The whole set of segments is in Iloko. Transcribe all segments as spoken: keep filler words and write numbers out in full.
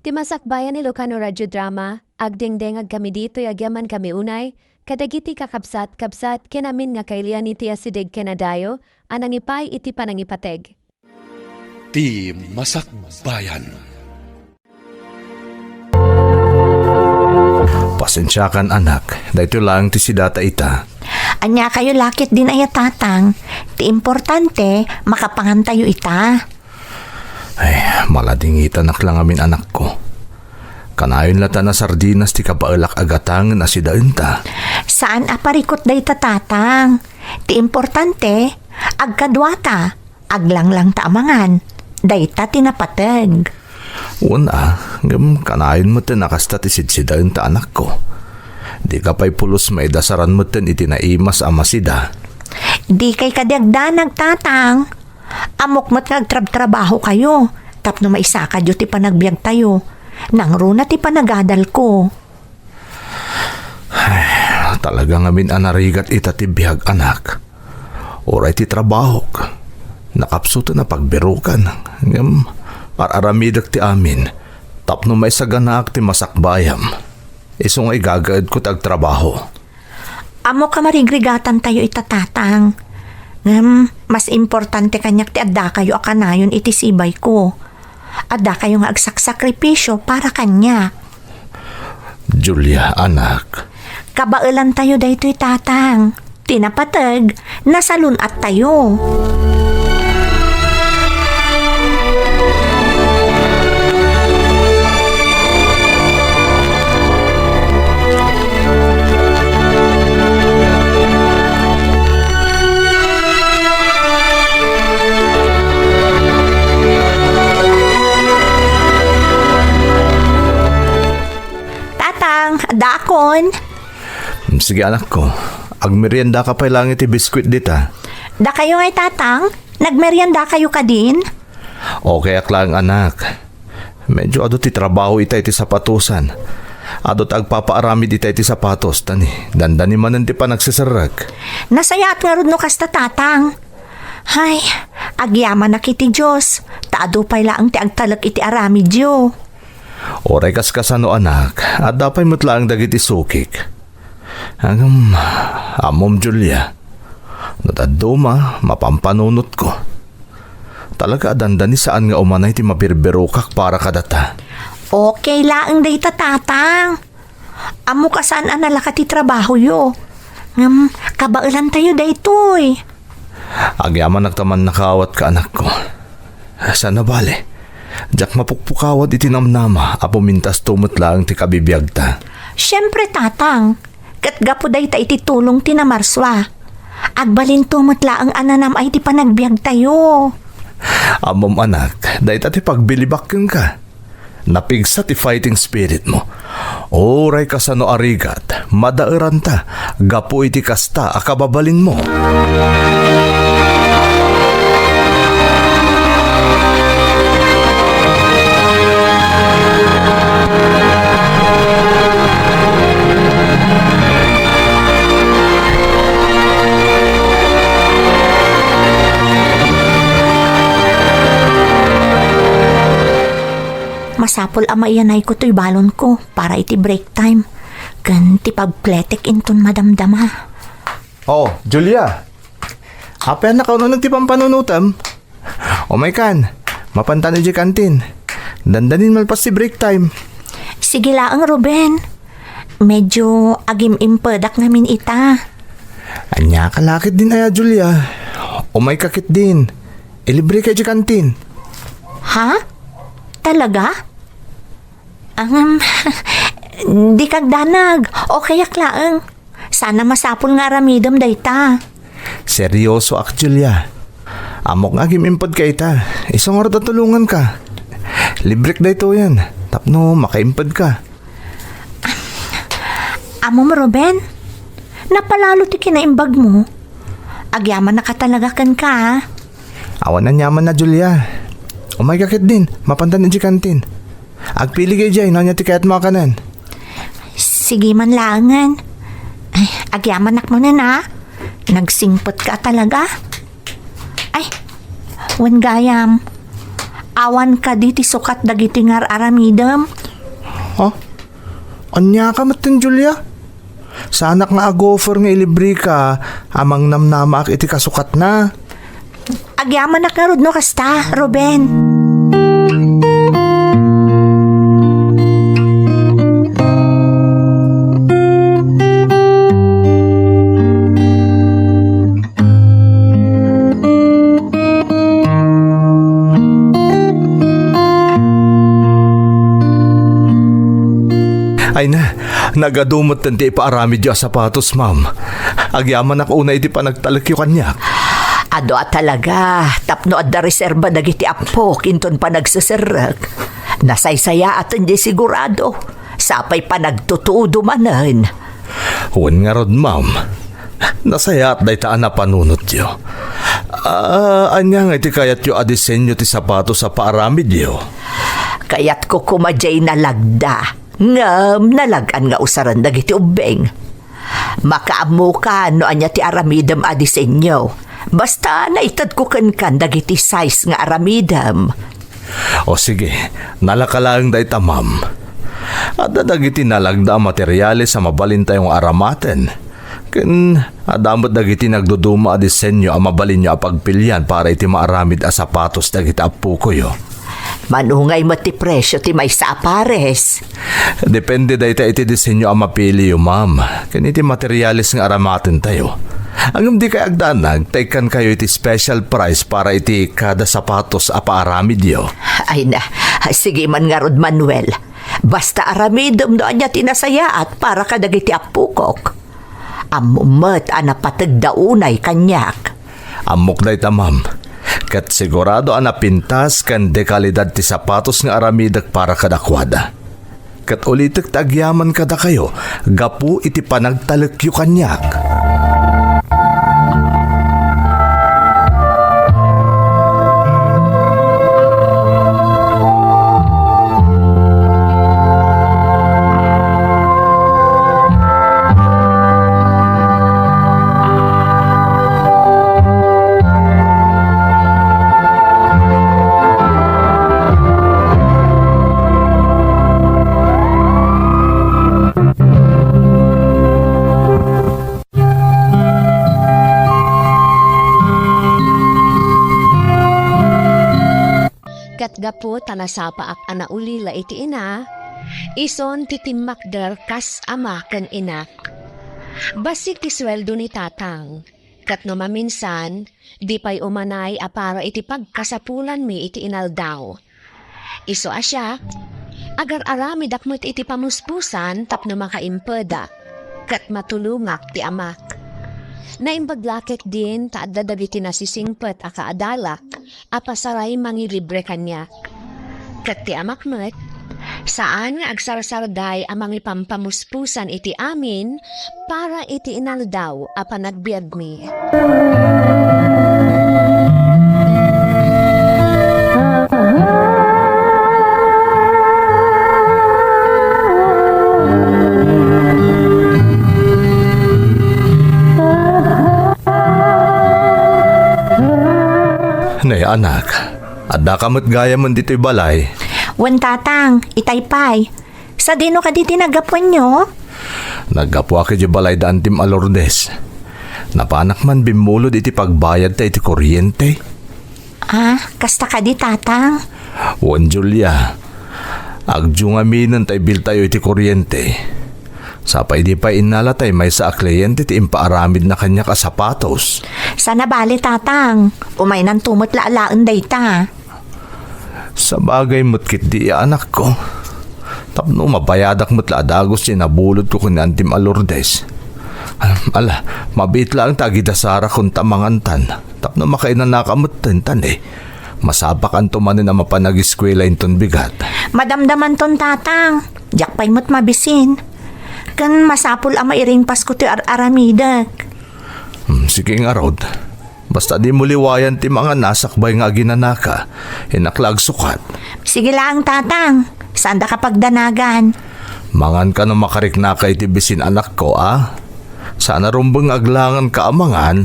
Ti Masakbayan Ilocano Radio Drama, agdengdengagkami ditoy agyamankami unay kadagiti kakabsat-kabsat ken amin nga kailian iti asideg ken adayo a nangipaay iti panangipateg. Ti Masakbayan. Pasensiakan, anak, daytoy laeng ti sidata ita. Ania kayo lakit din aya, Tatang? Ti importante, makapangantayo ita. Ay, maladingitanak la ngamin, anakko. Kanayon la ta na sardinas ti kabaelak a gatangen a sidaenta. Saan a parikut dayta, Tatang. Ti importante, agkaduata, aglanglang ta a mangan. Dayta ti napateg. Wen a, ngem kanayon met a kasta ti sidsidaenta, anakko. Dika pay pulos maidasaran metten iti naimas a masida. Dikay kadi agdanag, Tatang. Ammok met nga agtrabtrabaho kayo tapno maisakadyo ti panagbiagtayo. Nangruna ti panagadalko. Ay, talaga ngamin a narigat ita ti biag, anak. Uray ti trabahok, nakapsutan a pagbirukan, ngem ar-aramidek ti amin tapno maisaganaak ti masakbayam. Isu nga igagaedko ti agtrabaho. Ammok a marigrigatantayo ita, Tatang. Ngem, mas importante kaniak ti addakayo a kanayon iti sibayko. Addakayo nga agsaksakripisio para kaniak. Julia, anak. Kabaelantayo daytoy, Tatang. Ti napateg, nasalun-attayo. Tatang, addaakon. Sige, anakko. Agmeriendaka pay laeng iti biskuit dita. Dakayo ngay, Tatang? Nagmeriendakayo kadin? Okay ak laeng, anak. Medyo adu ti trabaho ita iti sapatosan. Adu ti agpapaaramid ita iti sapatos, ta ni, dandani manen ti panagseserrek. Nasayaat ngarud no kasta, Tatang. Hay, agyamanak iti Dios, ta adu pay laeng ti agtalek iti aramidyo. Uray kaskasano, anak, adda pay met laeng dagiti sukik. Ngem, ammom, Julia, no dadduma, mapampanunotko. Talaga a dandani saan nga umanay ti mabirbirokak para kadata. Okay laeng dayta, Tatang. Ammok a saan a nalaka ti trabahoyo. Ngem, kabaelantayo daytoy. Agyamanak ta mannakawatka, anakko. Saan a bale, diak mapukpukawad iti namnama a pumintasto met laeng ti kabibiagta. Siempre, Tatang. Ket gapu dayta iti tulong ti namarsua, agbalinto met laeng a nanam-ay ti panagbiagtayo. Ammom, anak, dayta ti pagbilibak kenka. Napigsa ti fighting spirit mo. Uray kasano a rigat, madaeranta gapu iti kasta a kababalinmo. Masapul a maiyanayko toy balonko para iti break time ken ti pagpletek inton madamdama. Oh, Julia. Apay a nakaun-uneg ti pampanunotem? Umaykan, mapantan idiay kantin. Dandanin malpas ti break time. Sige laeng, Ruben. Medyo agim-impedak ngamin ita. Ania ka la ketdin aya, Julia? Umayka ketdin. Ilibreka idiay kantin. Ha? Talaga? Angam, di kagdanag. Okay ak laeng. Sana masapul nga aramidem dayta. Seryosoak, Julia. Ammok nga agim-impedka ita. Isu ngarud a tulonganka. Librek daytoyen tapno makaimpedka. Ammom, Ruben, napalalo ti kinaimbagmo. Agyamannaka talaga kenka, a. Awan aniamanna, Julia. Umayka ketdin, mapantan idiay kantin. Agpilik idiay no ania ti kayatmo a kanen. Sige man laengen. Ay, agyamannak manen, a. Nagsingpetka talaga. Ay, wen gayam. Awan kadi ti sukat dagiti ngar-aramidem? Ha? Ania ka metten, Julia? Saanak nga agoffer nga ilibreka a mangnamnamaak iti kasukatna. Agyamanak ngarud no kasta, Ruben. Ay na, nagadu metten ti ipaaramidyo a sapatos, ma'am. Agyamanak unay iti panagtalekyo kaniak. Adu a talaga, tapno adda reserba dagiti appok inton panagseserrek. Nasaysayaaten diay sigurado. Sapay panagtutudo manen. Wen ngarud, ma'am. Nasayaat dayta a napanunotyo. Ah, ania nga iti kayatyo a disenyo ti sapatos a paaramidyo? Kayatko koma diay nalagda. Ngem nalag-an nga usaren dagiti ubbing. Makaammokan no ania ti aramidem a disenyo. Basta naitedko kenkan dagiti size nga aramidem. O sige, nalaka laeng dayta, ma'am. Adda dagiti nalagda a materiales a mabalintayo nga aramaten. Ken adda met dagiti nagduduma a disenyo a mabalinyo a pagpilian para iti maaramid a sapatos dagiti appokoyo. Mano ngay met ti presio ti maysa a pares? Depende dayta iti disenyo a mapiliyo, ma'am, ken iti materiales nga aramatentayo. Ngem dikay agdanag ta ikkankayo iti special price para iti kada sapatos a paaramidyo. Ay na, sige man ngarud, Manuel. Basta aramidem no ania ti nasayaat para kadagiti appokok. Ammom met a napategda unay kaniak. Ammok dayta, ma'am. Ket sigurado a napintas ken de kalidad ti sapatos nga aramidek para kadakuada. Ket ulitek ti agyaman kadakayo gapu iti panagtalekyo kaniak. Ket gapu ta nasapaak a naulila iti ina, ison ti timmakder kas ama ken ina. Bassit ti sueldo ni tatang, ket no maminsan, di pay umanay a para iti pagkasapulanmi iti inaldaw. Isu a siak, agar-aramidak met iti pamuspusan tapno makaimpedak ket matulongak ti amak. Naimbag la ketdin ta adda dagiti nasisingpet a kaadalak a pasaray mangilibre kaniak. Ket ti amak met, saan nga agsarsarday a mangipampamuspusan iti amin para iti inaldaw a panagbiagmi. Nay, anak, addaka met gayamen ditoy balay? Wen, tatang, itay pay. Sadino kadi ti naggapuenyo? Naggapuak idiay balay da Antim a Lourdes. Napanak man bimmulod iti pagbayadta iti kuryente. Ah, kasta kadi, tatang? Wen, Julia. Agdyo ngaminen ta ibiltayo iti kuryente. Sapay idi pay innala tay maysa a kliyente ti impaaramidna kaniak a sapatos. Saan a bale, tatang. Umaynanto met la alaen dayta. Sabagay met ketdi, anakko. Tapno mabayadak met la a dagus ti nabulodko ken ni Antim a Lourdes. Ala, mabiit laeng ta agidasarakon ta mangantan. Tapno makainanaka metten, ta ne, masapakanto manen a mapanagiskuela inton bigat. Madamdamanton, tatang. Diak pay met mabisin. Ken masapul a mairingpasko ti ar-aramidek. Hmm, sige ngarud. Basta dimo liwayan ti mangan a sakbay nga aginanaka, innak la agsukat. Sige laeng, tatang. Saandaka pagdanagan. Manganka no makariknaka iti bisin, anakko, a? Saan a rumbeng nga aglanganka a mangan.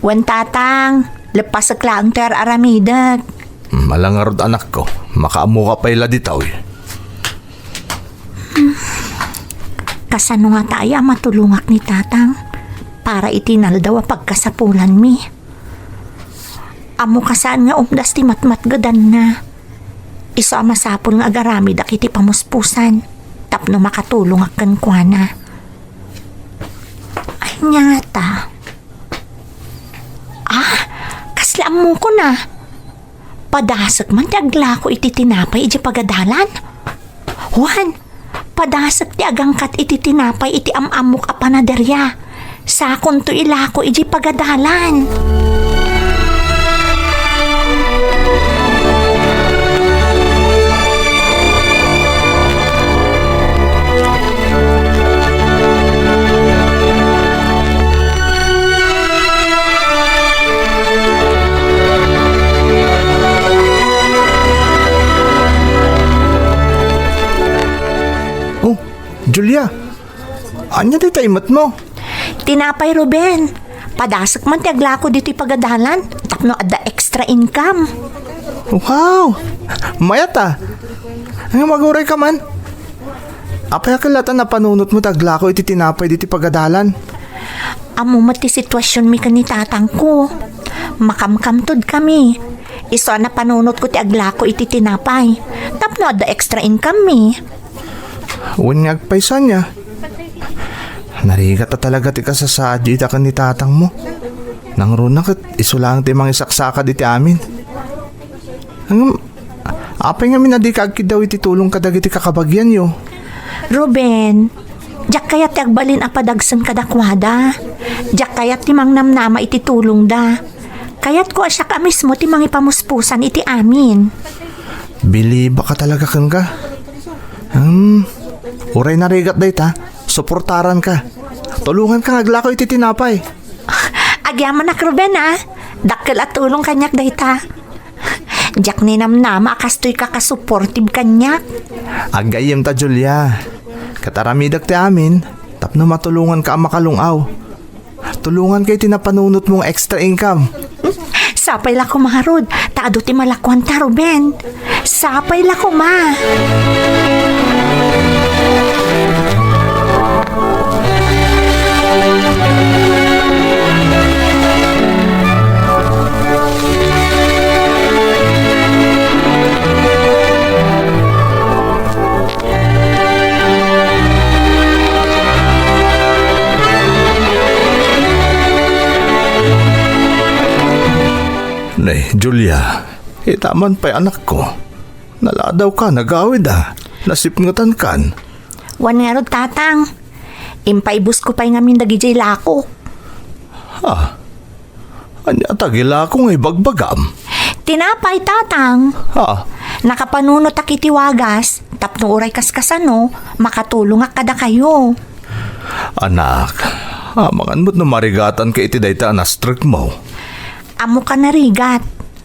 Wen, tatang. Leppasek laeng ti ar-aramidek. Hmm, ala ngarud, anakko, makaammoka pay la ditoy. Kasano ngata aya a matulongak ni Tatang para iti inaldaw a pagkasapulanmi? Ammoka saan nga umdas ti matmatgedanna. Isu a masapul nga agaramidak iti pamuspusan tapno makatulongak kenkuana. Ania ngata? Ah, kasla ammokon a. Padasek man ti aglako iti tinapay idiay pagadalan. Wen, padasek ti agangkat iti tinapay iti am-ammok a panaderia. Sakonto ilako idiay pagadalan. Oh, Julia, ania dayta imetmo? Tinapay, Ruben. Padasek man ti aglako ditoy pagadalan tapno adda extra income. Wow! Mayat a. Ngem agurayka man. Apay a ket la ta napanunotmo ti aglako iti tinapay ditoy pagadalan? Ammo met ti situasionmi ken ni tatangko. Makamkamtodkami. Isu a napanunotko ti aglako iti tinapay tapno adda extra income mi. Wen nga agpayso ania? Narigat a talaga ti kasasaadyo ita ken ni tatangmo. Nangruna ket isu laeng ti mangisaksakad iti amin. Ngem, apay ngamin a dika agkiddaw iti tulong kadagiti kakabagianyo? Ruben, diak kayat ti agbalin a padagsen kadakuada. Diak kayat ti mangnamnama iti tulongda. Kayatko a siak a mismo ti mangipamuspusan iti amin. Bilibak a talaga kenka. Hmm, uray narigat dayta, suportaranka. Tulonganka nga aglako iti tinapay. Agyamanak, Ruben, a. Dakkel a tulong kaniak dayta. Diak ninamnama a kastoyka ka supportive kaniak. Aggayyemta, Julia. Ket aramidek ti amin tapno matulonganka a makalung-aw. Tulonganka iti napanunotmo nga extra income. Sapay la koma ngarud, ta adu ti malakuanta, Ruben. Sapay la koma. Nay, Julia, ita man pay, anakko. Naladawka, nagawid a. Nasipngetankan. Wen ngarud, Tatang. Impaibusko pay ngamin dagidiay lako. Ah, ania ta gilako nga ibagbagam? Tinapay, Tatang. Ah. Nakapanunotak iti wagas, tapno uray kaskasano, makatulongak kadakayo. Anak, amangan met no marigatanka iti dayta a nastrekmo. Ammok a narigat,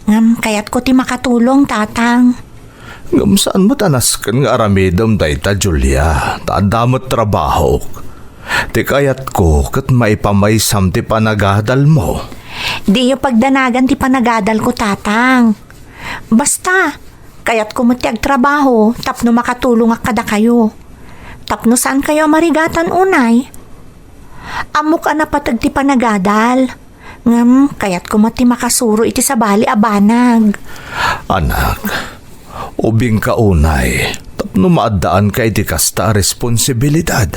ngem kayatko ti makatulong, Tatang. Ngem saan met a nasken nga aramidem dayta, Julia, ta adda met trabahok. Ti kayatko ket maipamaysam ti panagadalmo. Diyo pagdanagan ti panagadalko, Tatang. Basta, kayatko met ti agtrabaho tapno makatulongak kadakayo. Tapno saankayo a marigatan unay. Ammok a napateg ti panagadal. Ngem, kayatko met ti makasuro iti sabali a banag. Anak, ubingka unay tapno maaddaanka iti kasta a responsibilidad.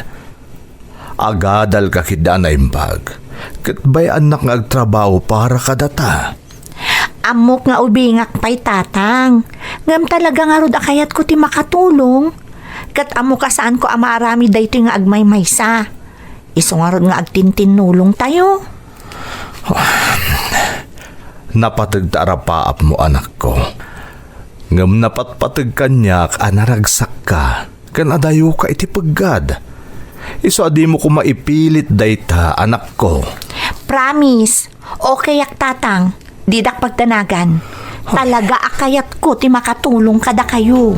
Agadalka ketdi a naimbag, ket bay-annak nga agtrabaho para kadata. Ammok nga ubingak pay, Tatang. Ngem talaga ngarud a kayatko ti makatulong. Ket ammok a saanko a maaramid daytoy nga agmaymaysa. Isu ngarud nga agtintinnulongtayo. Napateg ta arapaapmo, anakko. Ngem napatpateg kaniak a naragsakka ken adayoka iti peggad. Isu a dimo koma ipilit dayta, anakko. Promise. Okayak, Tatang. Didak pagdanagan. Talaga a kayatko ti makatulong kadakayo.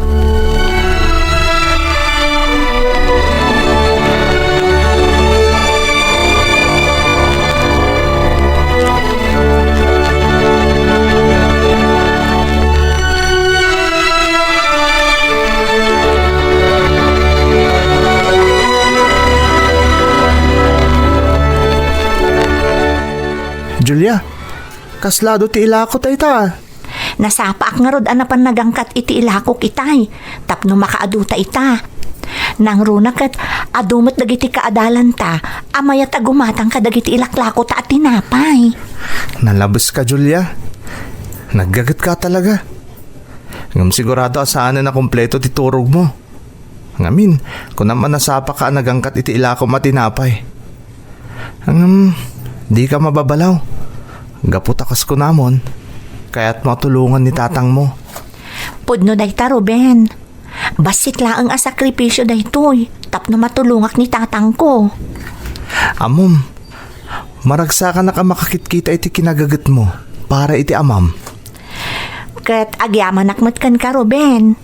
Julia, kasla adu ti ilako ta ita? Nasapaak ngarud a napan nagangkat iti ilakok itay, tapno makaaduta ita. Nangruna ket adu met dagiti kaadalanta a mayat a gumatang kadagiti ilaklakota a tinapay. Nalabeska, Julia. Naggagetka talaga. Ngem sigurado a saanen a kompleto ti turogmo. Ngamin, kunam a nasapaka a nagangkat iti ilakom a tinapay. Ngem, dika mababalaw. Gapu ta kas kunamon, kayatmo a tulongan ni tatangmo. Pudno dayta, Ruben. Bassit laeng a sakripisio daytoy tapno matulongak ni tatangko. Ammom, maragsakanak a makakitkita iti kinagagetmo para iti amam. Ket agyamanak met kenka, Ruben.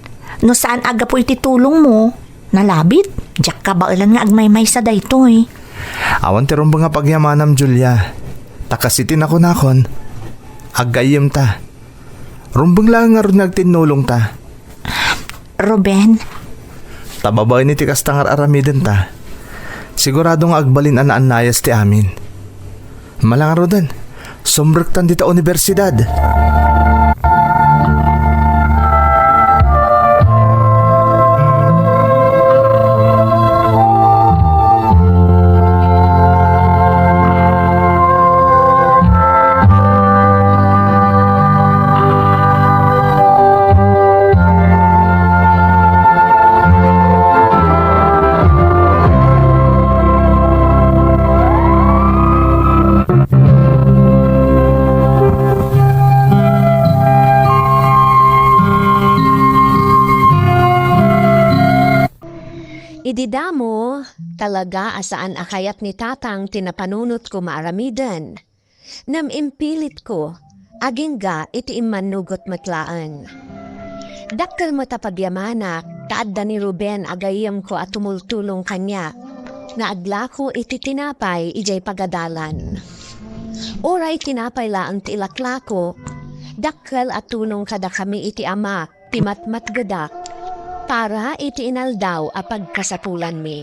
No saan a gapu iti tulongmo, nalabit, diak kabaelan nga agmaymaysa daytoy. Awan ti rumbeng a pagyamanam, Julia. Ta kas iti nakunakon, aggayyemta. Rumbeng laeng ngarud nga agtinnulongta. Ruben. Ta babaen iti kasta nga ar-aramidenta, sigurado nga agbalin a naannayas ti amin. Malangaruden, sumrektan dita universidad. Idi damo, talaga a saan a kayat ni Tatang ti napanunotko nga aramiden. Ngem impilitko, agingga iti immannugot met laeng. Dakkel met a pagyamanak ta adda ni Ruben a gayyemko a tumultulong kaniak nga aglako iti tinapay idiay pagadalan. Uray tinapay laeng ti ilaklako, dakkel a tulong kadakami iti amak ti matmatgedak para iti inaldaw a pagkasapulanmi.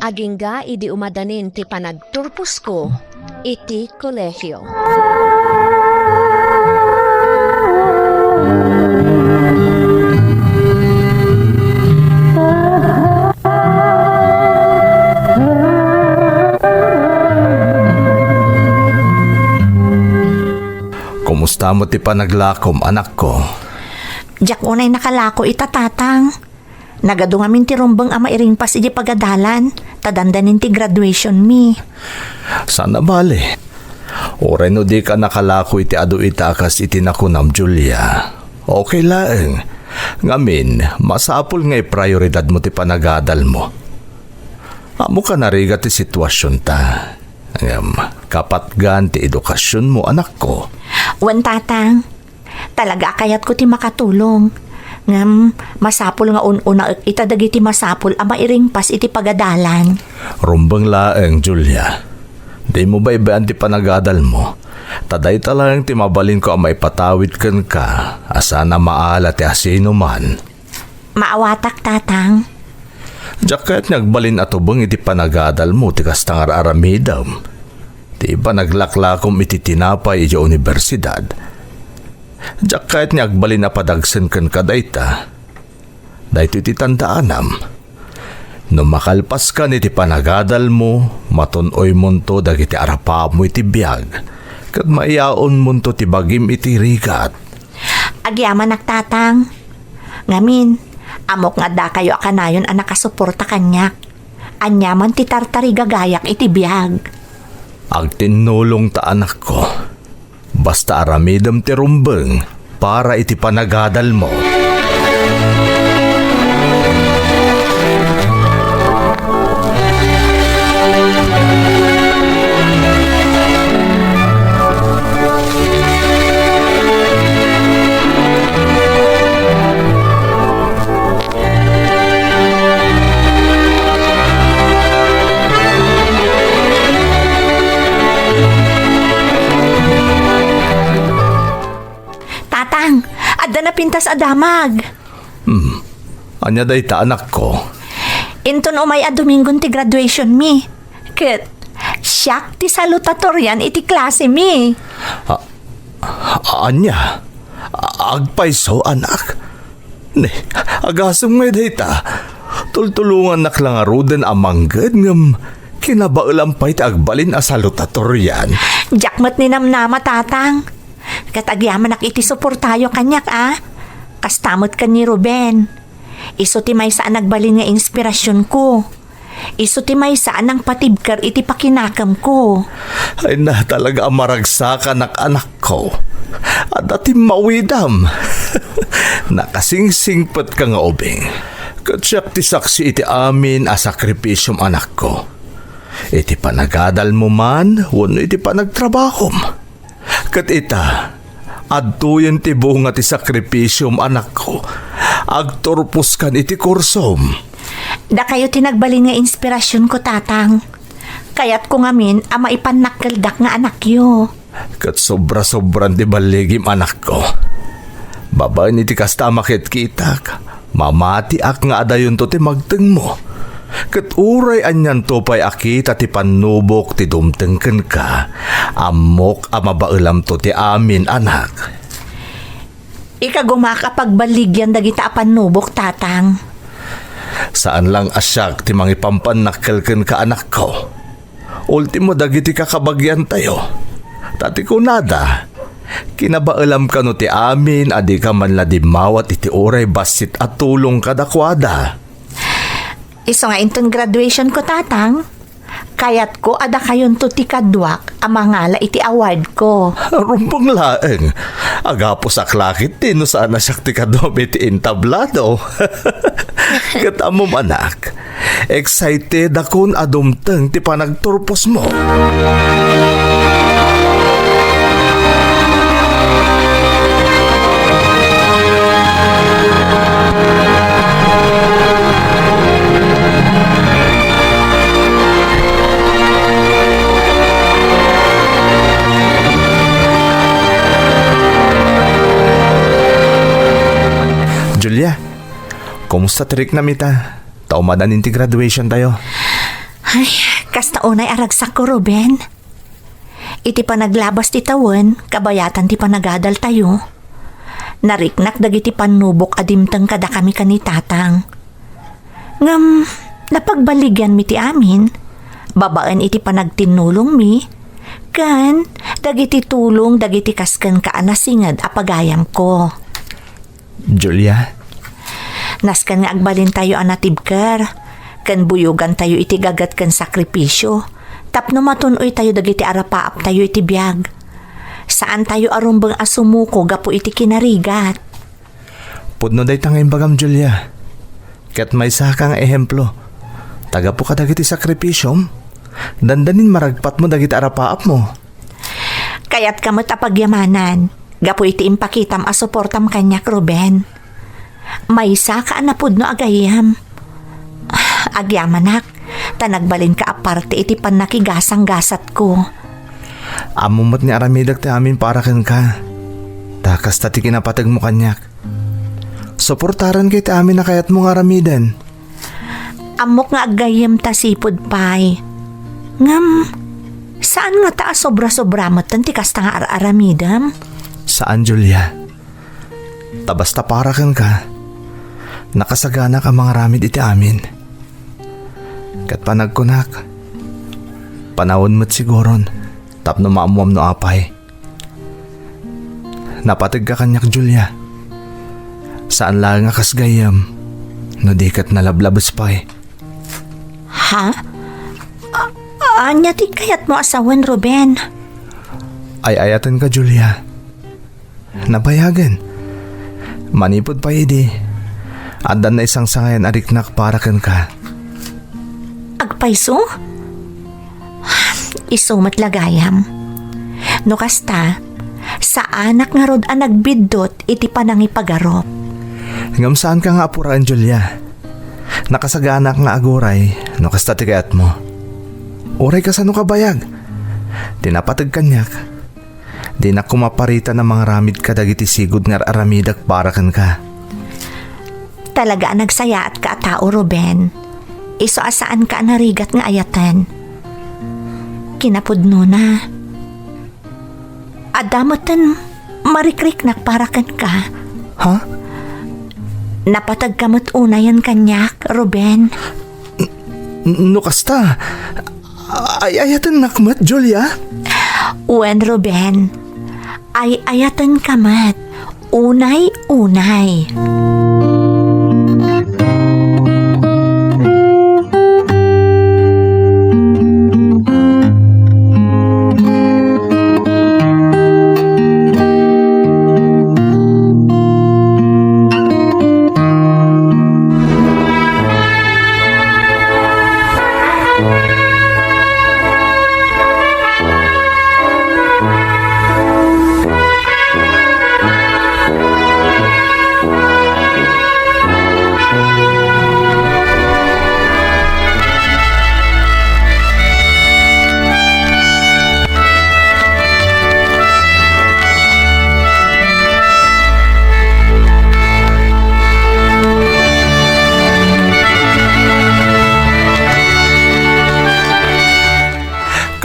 Agingga idi umadanin ti panagturposko iti kolehio. Kumusta met ti panaglakom, anakko? Diak unay nakalako ita, Tatang. Nagadu ngamin ti rumbeng a mairingpas iti pagadalan, ta dandanin ti graduationmi. Saan a bale. Uray no dika nakalako iti adu ita a kas iti nakunam, Julia, okay laeng. Ngamin, masapul nga iprioridadmo ti panagadalmo. Ammoka narigat ti situasionta. Ngem, kapatgan ti edukasionmo, anakko. Wen, Tatang. Talaga a kayatko ti makatulong. Ngem, masapul nga un-unaek ita dagiti masapul a mairingpas iti pagadalan. Rumbeng laeng, Julia. Dimo baybay-an ti panagadalmo. Ta dayta laeng ti mabalinko a maipatawid kenka, a saan a maala ti asinoman. Maawatak, Tatang. Diak kayat nga agbalin a tubeng iti panagadalmo ti kasta nga ar-aramidem. Ti panaglaklakom iti tinapay idiay universidad. Diak kayat nga agbalin a padagsen kenka dayta. Daytoy ti tandaanam. No makalpaskan iti panagadalmo, matun-oymonto dagiti arapamo iti biag, ket maiyaonmonto ti bagim iti rigat. Agyamanak, Tatang. Ngamin, ammok nga addakayo a kanayon a nakasuporta kaniak. Aniaman ti tartarigagayak iti biag. Agtinnulongta, anakko. Basta aramidem ti rumbeng para iti panagadalmo. Tatang, adda napintas a damag. Hmm. Ania dayta, anakko? Inton umay a Domingon ti graduationmi. Ket, Diak ti salutatorian iti klasemi. A-, ania? A-, agpayso, anak? Ne, agasem ngay dayta. Tultulongannak la ngaruden a mangged ngem kinabaelam pay ti agbalin a salutatorian. Diak met ninamnama, Tatang. Ket agyamanak iti suportayo kaniak, a. Kasta met ken ni Ruben. Isu ti maysa a nagbalin nga inspirasionko. Isu ti maysa a nangpatibker iti pakinakemko. Ay na, talaga a maragsakanak, anakko. Adda timmawidam. Nakasingsingpetka nga ubing. Ket siak ti saksi iti amin a sakripisiom, anakko. Iti panagadalmo man wenno iti panagtrabahom. Ket ita, adtoyen ti bunga ti sakripisiom, anakko. Agturposkan iti kursom. Dakayo ti nagbalin nga inspirasionko, Tatang. Kayatko ngamin a maipannakkeldak nga anakyo. Ket sobra-sobran ti balligim, anakko. Babaen iti kasta a makitkitak, mamatiak nga adayonto ti magtengmo. Ket uray anianto pay a kita ti pannubok ti dumteng kenka, ammok a mabaelamto ti amin, anak. Ikagumak a pagballigian dagita a pannubok, Tatang. Saan lang a siak ti mangipampannakkel kenka, anakko. Ultimo dagiti kakabagiantayo. Ta ti kunada, kinabaelam kano ti amin a dika man la dimmawat iti uray bassit a tulong kadakuada. Isu nga inton graduationko, Tatang, kayatko a dakayonto ti kaduak a mangala iti awardko. Rumbeng laeng. Agapusak la ketdi no saan a siak ti kaduam iti entablado. Ket ammom, anak, excited akon a dumteng ti panagturposmo. Julia, kumusta ti riknam ita? Ta umadan ti graduationtayo. Ay, kasta unay a ragsakko, Ruben. Iti panaglabas ti tawen, kabayatan ti panagadaltayo, nariknak dagiti pannubok a dimteng kadakami ken ni Tatang. Ngem, napagballigianmi ti amin, babaen iti panagtinnulongmi, ken dagiti tulong dagiti kas kenka a nasinged a pagayamko. Julia? Nasken nga agbalintayo a natibker, ken buyogantayo iti gaget ken sakripisio, tapno matun-oytayo dagiti arapaaptayo iti biag. Saantayo a rumbeng a sumuko gapu iti kinarigat. Pudno dayta nga imbagam, Julia. Ket maysaka nga ehemplo. Ta gapu kadagiti sakripisiom, dandanin maragpatmo dagiti arapaapmo. Kayatka met a pagyamanan, gapu iti impakitam a suportam kaniak, Ruben. Maysaka a napudno a gayyem. Agyamanak, ta nagbalinka a parte iti pannakigasanggasatko. Ammom met nga aramidek ti amin para kenka. Ta kasta ti kinapategmo kaniak. Suportaranka iti amin a kayatmo nga aramiden. Ammok nga aggayyem ta sipud pay. Ngem, saan ngata a sobra-sobra metten ti kasta nga ar-aramidem? Saan, Julia. Ta basta para kenka, nakasaganak a mangaramid iti amin. Ket panagkunak, panawen met siguron tapno maammuam no apay. Napategka kaniak, Julia. Saan laeng a kas gayyem, no di ket nalablabes pay. Ha? A-, ania ti kayatmo a sawen, Ruben? Ay-ayatenka, Julia. Nabayagen. Manipud pay idi, addan naisangsangayan a riknak para kenka. Agpayso? Isu met la gayam. No kasta, saanak ngarud a nagbiddut iti panangipagarup. Ngem saanka nga apuraen, Julia. Nakasaganak nga aguray no kasta ti kayatmo. Uray kasano kabayag, ti napateg kaniak, dinak koma paritan a mangaramid kadagiti sigud nga ar-aramidek para kenka. Talaga a nagsayaatka a tao, Ruben. Isu a saanka a narigat nga ayaten. Kinapudnona, adda metten marikriknak para kenka. Ha? Napategka met unayen kaniak, Ruben. N-, no kasta, ay-ayatennak met, Julia? Wen, Ruben. Ay-ayatenka met. Unay-unay.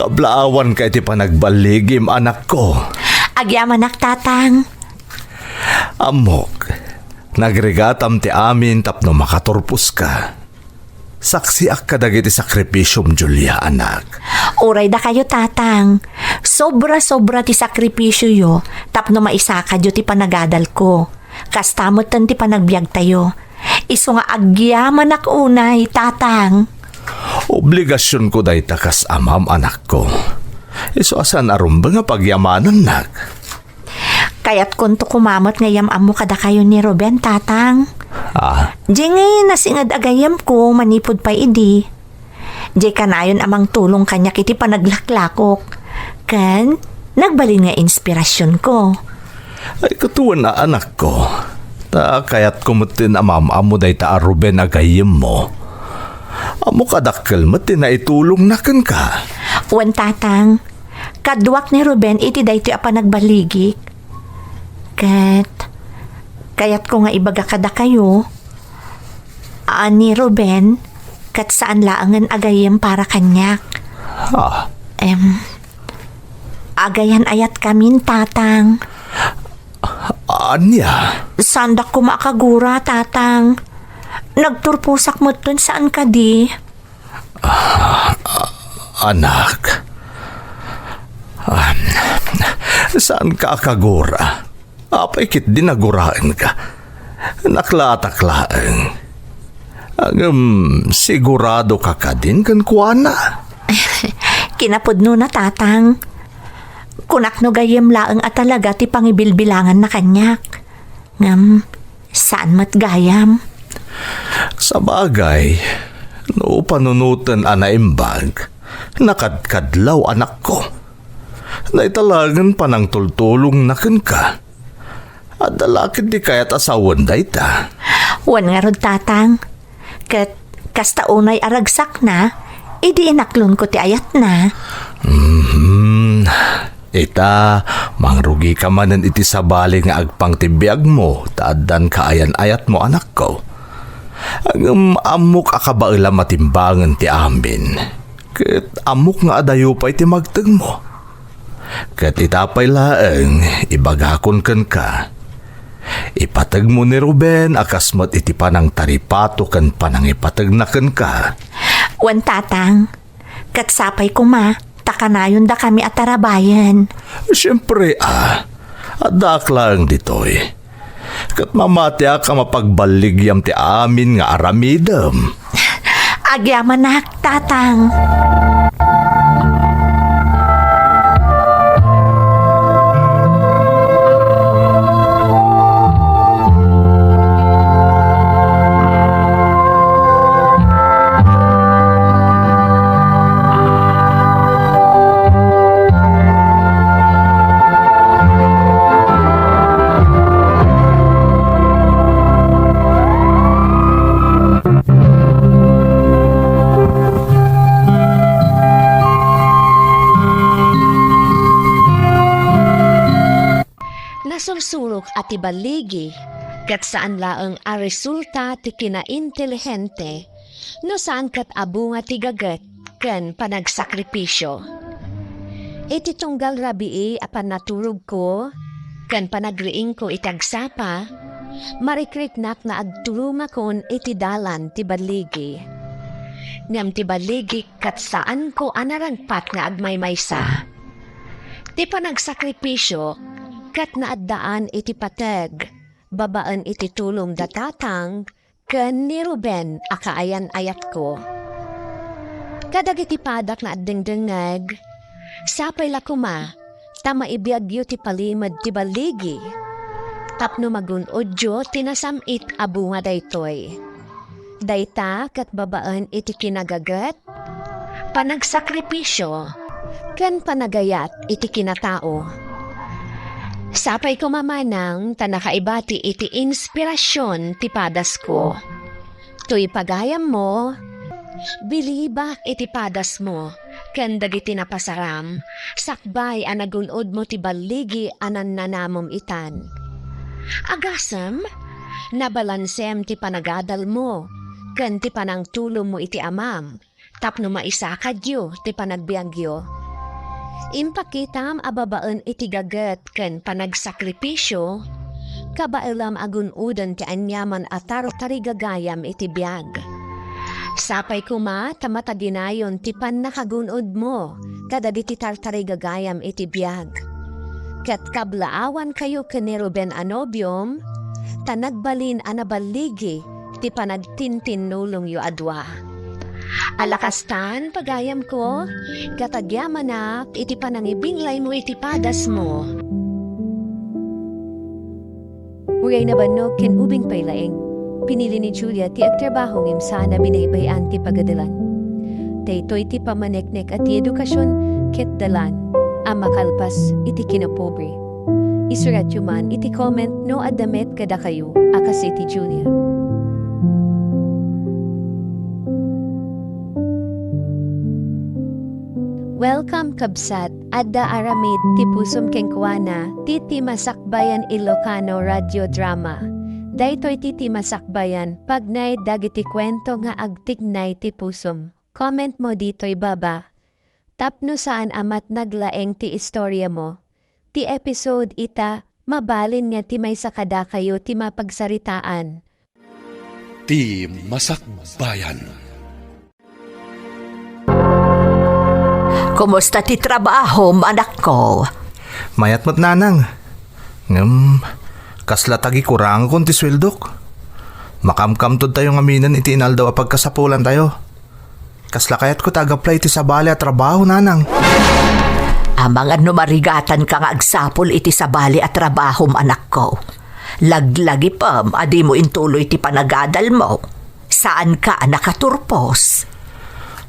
Kablaawanka iti panagballigim, anakko. Agyamanak, Tatang. Ammok, nagrigatam ti amin tapno makaturposka. Saksiak kadagiti sakripisiom, Julia, anak. Uray dakayo, Tatang. Sobra-sobra ti sakripisioyo tapno maisakadyo ti panagadalko. Kasta metten ti panagbiagtayo. Isu nga agyamanak unay, Tatang. Obligasionko dayta kas amam, anakko. Isu a saan a rumbeng a pagyamanannak. Kayatkonto koma met nga iyam-ammo kadakayo ni Ruben, Tatang. Ah. Diay nga nasinged a gayyemko manipud pay idi. Diay kanayon a mangtulong kaniak iti panaglaklakok. Ken nagbalin nga inspirasionko. Ay, katawan a, anakko. Ta kayatko metten a maam-ammo dayta a Ruben a gayyemmo. Ammok a dakkel met ti naitulongna kenka. Wen, Tatang. Kaduak ni Ruben iti daytoy a panagbaligi. Ket kayatko nga ibaga kadakayo a ni Ruben ket saan laengen a gayyem para kaniak. Ah. Em, agayan-ayatkamin, Tatang. Ania? Saandak koma a kagura, Tatang. Nagturposak metten, saan kadi? Ah, anak. Ah, saanka a kagura? Apay ketdi naguraenka? Naklatak laeng. Ngem, siguradoka kadin kenkuana? Kinapudnona, Tatang. Kunak no gayyem laeng a talaga ti pangibilbilanganna kaniak. Ngem, saan met gayam. Sabagay, no panunoten a naimbag, nakadkadlaw, anakko. Dayta laengen panangtultulongna kenka. Adda la ketdi kayat a sawen dayta. Wen ngarud, Tatang. Ket kasta unay a ragsakna, idi inaklonko ti ayatna. Mhm. Ita, mangrugika manen iti sabali nga agpang ti biagmo ta addan kaayan-ayatmo, anakko. Ngem ammok a kabaelam a timbangen ti amin. Ket ammok nga adayo pay ti magtengmo. Ket ita pay laeng, ibagakon kenka, ipategmo ni Ruben a kas met iti panangtaripato ken panangipategna kenka. Wen, Tatang, ket sapay koma, ta kanayon dakami a tarabayen. Siempre, a, addaak laeng ditoy. Ket mamatiak a mapagballigiam ti amin nga aramidem. Agyamanak, Tatang. Nasulsurok a ti balligi, ket saan laeng a resulta ti kinaintelihente, no saan ket a bunga ti gaget ken panagsakripisio. Iti tunggal rabii a pannaturogko ken panagriingko iti agsapa, marikriknak nga agturungakon iti dalan ti balligi. Ngem ti balligi ket saanko a naragpat nga agmaymaysa. Ti panagsakripisio ket naaddaan iti pateg babaen iti tulong da Tatang ken ni Ruben a kaayan-ayatko. Kadagiti padak nga agdengdengngeg, sapay la koma ta maibiagyo ti palimed ti balligi tapno magun-odyo ti nasam-it a bunga daytoy. Dayta ket babaen iti kinagaget, panagsakripisio, ken panagayat iti kinatao. Sapay koma manang ta nakaibati iti inspirasion ti padasko. Toy pagayammo, bilibak iti padasmo ken dagiti napasaram sakbay a nagun-odmo ti balligi a nannanamom itan. Agasem, nabalansem ti panagadalmo ken ti panangtulongmo iti amam tapno maisakadyo ti panagbiagyo. Impakitam a babaen iti gaget ken panagsakripisio, kabaelam a gun-oden ti aniaman a tartarigagayam iti biag. Sapay koma ta mataginayon ti pannakagun-odmo kadagiti tartarigagayam iti biag. Ket kablaawankayo ken ni Ruben a nobiom, ta nagbalin a naballigi ti panagtintinnulongyo a dua. Ala kastan, pagayamko, ket agyamanak iti panangibinglaymo iti padasmo. Uray nabannog ken ubing pay laeng, pinili ni Julia ti agtrabaho ngem saan a binaybay-an ti pagadalan. Daytoy ti pammaneknek a ti edukasyon ket dalan a makalpas iti kinapobre. Isuratyo man iti comment no adda met kadakayo a kas iti Julia. Welcome, kabsat. Adda aramid ti pusom kenkuana, ti, ti Masakbayan Ilocano Radio Drama. Daytoy ti, ti Masakbayan, pagnaed dagiti kuento nga agtignay ti pusom. Comment mo ditoy baba. Tapno saan a matnag laeng ti istoriamo. Ti episode ita, mabalin nga ti maysa kadakayo ti mapagsaritaan. Ti Masakbayan. Kumusta ti trabahom, anakko? Mayat met, nanang. Ngem, kasla tagikurangon ti sueldok. Makamkamtod tayo ngaminen iti inaldaw a pagkasapulantayo. Kasla kayatko ti agaplay iti sabali a trabaho, nanang. Amangan no marigatanka nga agsapul iti sabali a trabahom, anakko. Laglagipem a dimo intuloy ti panagadalmo. Saanka a nakaturpos.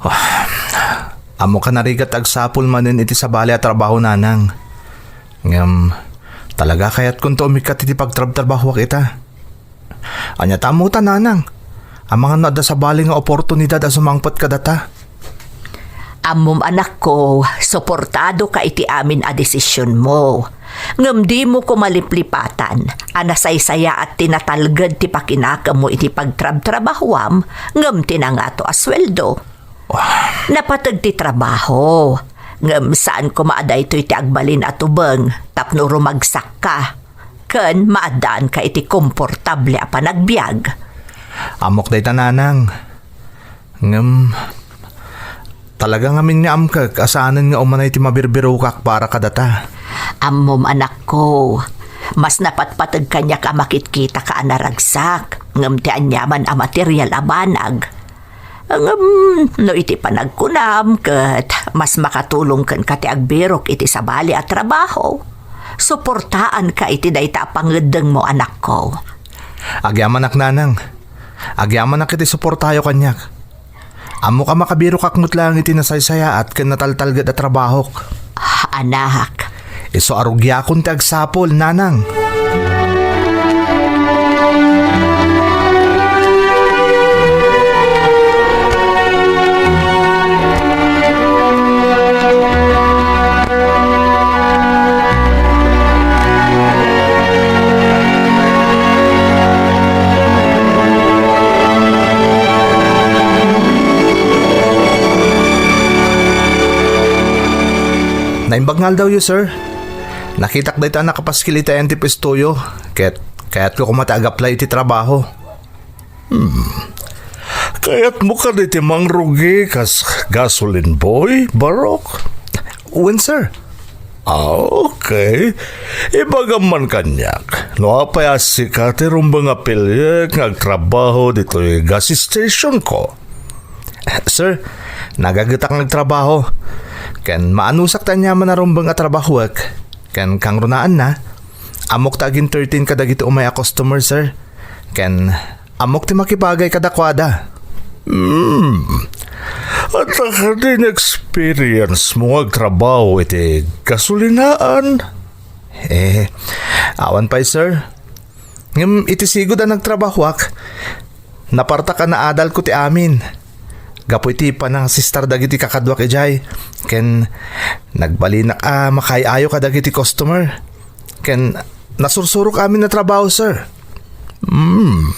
Ah, ammok a narigat ti agsapul manen iti sabali a trabaho, nanang. Ngem, talaga kayatkonto umikkat iti pagtrabtrabahoak ita. Ania ta ammo ta, nanang? Amangan no adda sabali nga oportunidad a sumangpet kadata. Ammom, anakko, suportadoka iti amin a desisionmo. Ngem dimo koma liplipatan a nasaysayaat ti natalged ti pakinakemmo iti pagtrabtrabahoam ngem ti nangato a sueldo. Napateg ti trabaho, ngem saan koma a daytoy ti agbalin a tubeng tapno rumagsakka ken maaddaanka iti komportable a panagbiag. Ammok dayta, nanang. Ngem, talaga ngamin nga amkek a saanen nga umanay ti mabirbirokak para kadata. Ammom, anakko, mas napatpateg kaniak a makitkitaka a naragsak ngem ti aniaman a material a banag. Ngem no iti panagkunam ket mas makatulong kenka ti agbirok iti sabali a trabaho, suportaanka iti dayta a pangeddengmo, anakko. Agyamanak, nanang. Agyamanak iti suportayo kaniak. Ammok a makabirokak met laeng iti nasaysayaat ken nataltalged a trabahok. Ah, anak. Isu a rugiakon ti agsapul, nanang. Naimbag nga aldawyo, sir. Nakitak dayta a nakapaskil iti ayan ti puestoyo, ket kayatko koma ti ag-apply iti trabaho. Hmm. Kayatmo kadi ti mangrugi kas gasoline boy, Barok? Wen, sir. Ah, okay. Ibagam man kaniak, no apay a sika ti rumbeng a piliek nga agtrabaho ditoy gas station ko? Sir, nagagetak nga agtrabaho. Ken maanusak ti aniaman a rumbeng a trabahoek. Ken kangrunaanna, ammok ta agin-entertain kadagiti umay a customer, sir. Ken ammok ti makibagay kadakuada. Hmm. Adda kadi experience mo nga agtrabaho iti gasolinaan? Eh, awan pay, sir. Ngem iti sigud a nagtrabahoak, napartak a naadalko ti amin. Gapu iti panangasistar dagiti kakaduak idiay, ken nagbalinak a makaay-ayo kadagiti customer. Ken nasursurok amin a trabaho, sir. Hmm.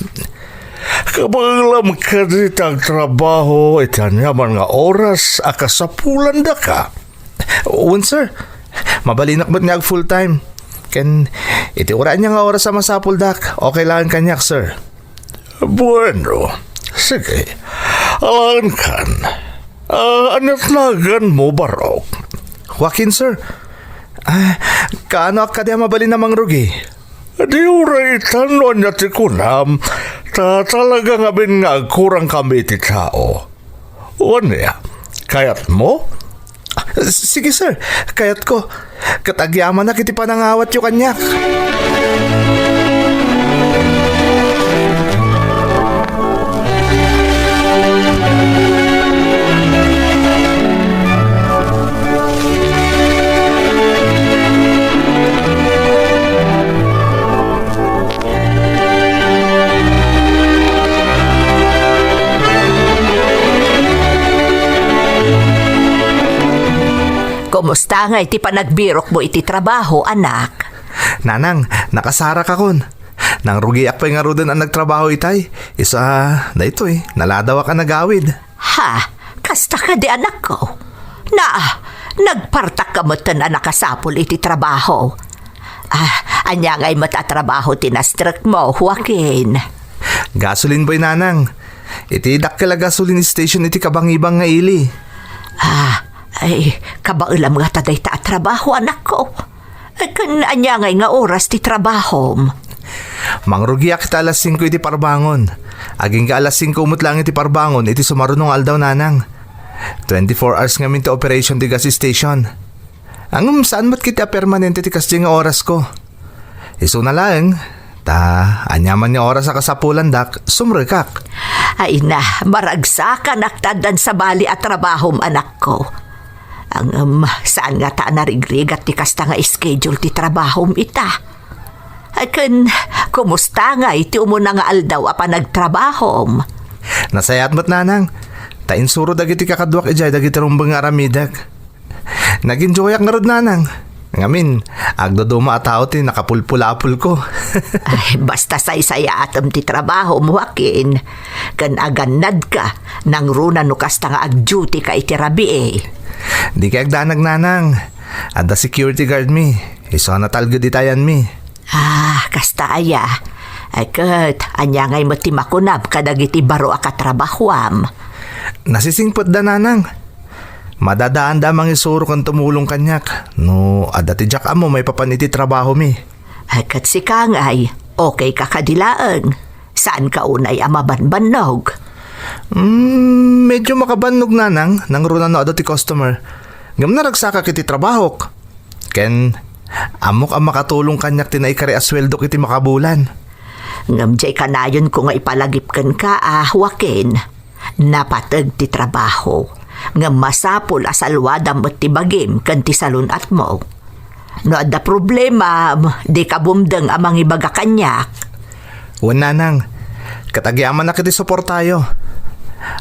Kabaelam kadi ti agtrabaho iti aniaman nga oras a kasapulandaka? Wen, sir. Mabalinak met nga ag full time. Ken iti uray ania nga oras a masapuldak, okay laeng kaniak, sir. Bueno, sige. Alaenkan. Ah, ania ti naganmo, Barok? Joaquin, sir. Ah, kaanoak kadi a mabalin a mangrugi? Di uray itan no ania ti kunam, ta talaga ngamin nga agkurangkami iti tao. Wen aya, kayatmo? Ah, sige, sir, kayatko. Ket agyamanak iti panangawatyo kaniak. Kumusta ngay ti panagbirokmo iti trabaho, anak? Nanang, nakasarakakon. Nangrugiak pay ngaruden a nagtrabaho itay. Isu a, daytoy, naladawak a nagawid. Ha? Kasta kadi, anakko? Na, nagpartakka metten a nakasapul iti trabaho. Ah, ania ngay met a trabaho ti nastrekmo, Joaquin? Gasoline boy, nanang. Iti dakkel a gasoline station iti kabangibang nga ili. Ah, ay, kabaelam ngata dayta a trabaho, anakko. Ay, ken ania ngay nga oras ti trabahom? Mangrugiak ita alas singko iti parbangon. Agingga alas singko met laeng iti parbangon iti sumaruno nga aldaw, nanang. Twenty-four hours ngamin ti operation ti gas station. Ngem saan met ketdi a permanente ti kasdiay nga orasko. Isuna laeng, ta aniaman nga oras a kasapulandak, sumrekak. Ay na, maragsakanak ta addan sabali a trabahom, anakko. Ngem saan ngata a narigrigat ti kasta nga schedule ti trabahom ita? Ay, ken, kumusta ngay ti umuna nga aldaw a panagtrabahom? Nasayaat met, nanang, ta insuro dagiti kakaduak idiay dagiti rumbeng nga aramidek. Nag-enjoyak ngarud, nanang. Ngamin, agduduma a tao ti nakapulpulapolko. Ay, basta saysayaatem ti trabahom, Joaquin. Ken agannadka, nangruna no kasta nga ag-duty ka iti rabii. Dikay agdanag, nanang. Adda security guard mi. Isu a natalged iti ayanmi. Ah, kasta aya. Ay ket, ania ngay met ti makunam kadagiti baro a katrabahoam? Nasisingpetda, nanang. Madadaanda a mangisuro ken tumulong kaniak no adda ti diak ammo maipapan iti trabahomi. Ay ket sika ngay, okay ka kadi laeng? Saanka unay a mabanbannog? Mm, medyo makabannog, nanang, nangruna no adda ti customer. Ngem naragsakak iti trabahok. Ken, ammok a makatulong kaniak ti naikari a sueldok iti makabulan. Ngem diay kanayonko nga ipalagip kenka a, Joaquin, napateg ti trabaho. Ngem masapul a salwadam met ti bagim ken ti salun-atmo. No adda problemam, dika bumdeng a mangibaga kaniak. Wen, nanang, ket agyamanak iti suportayo.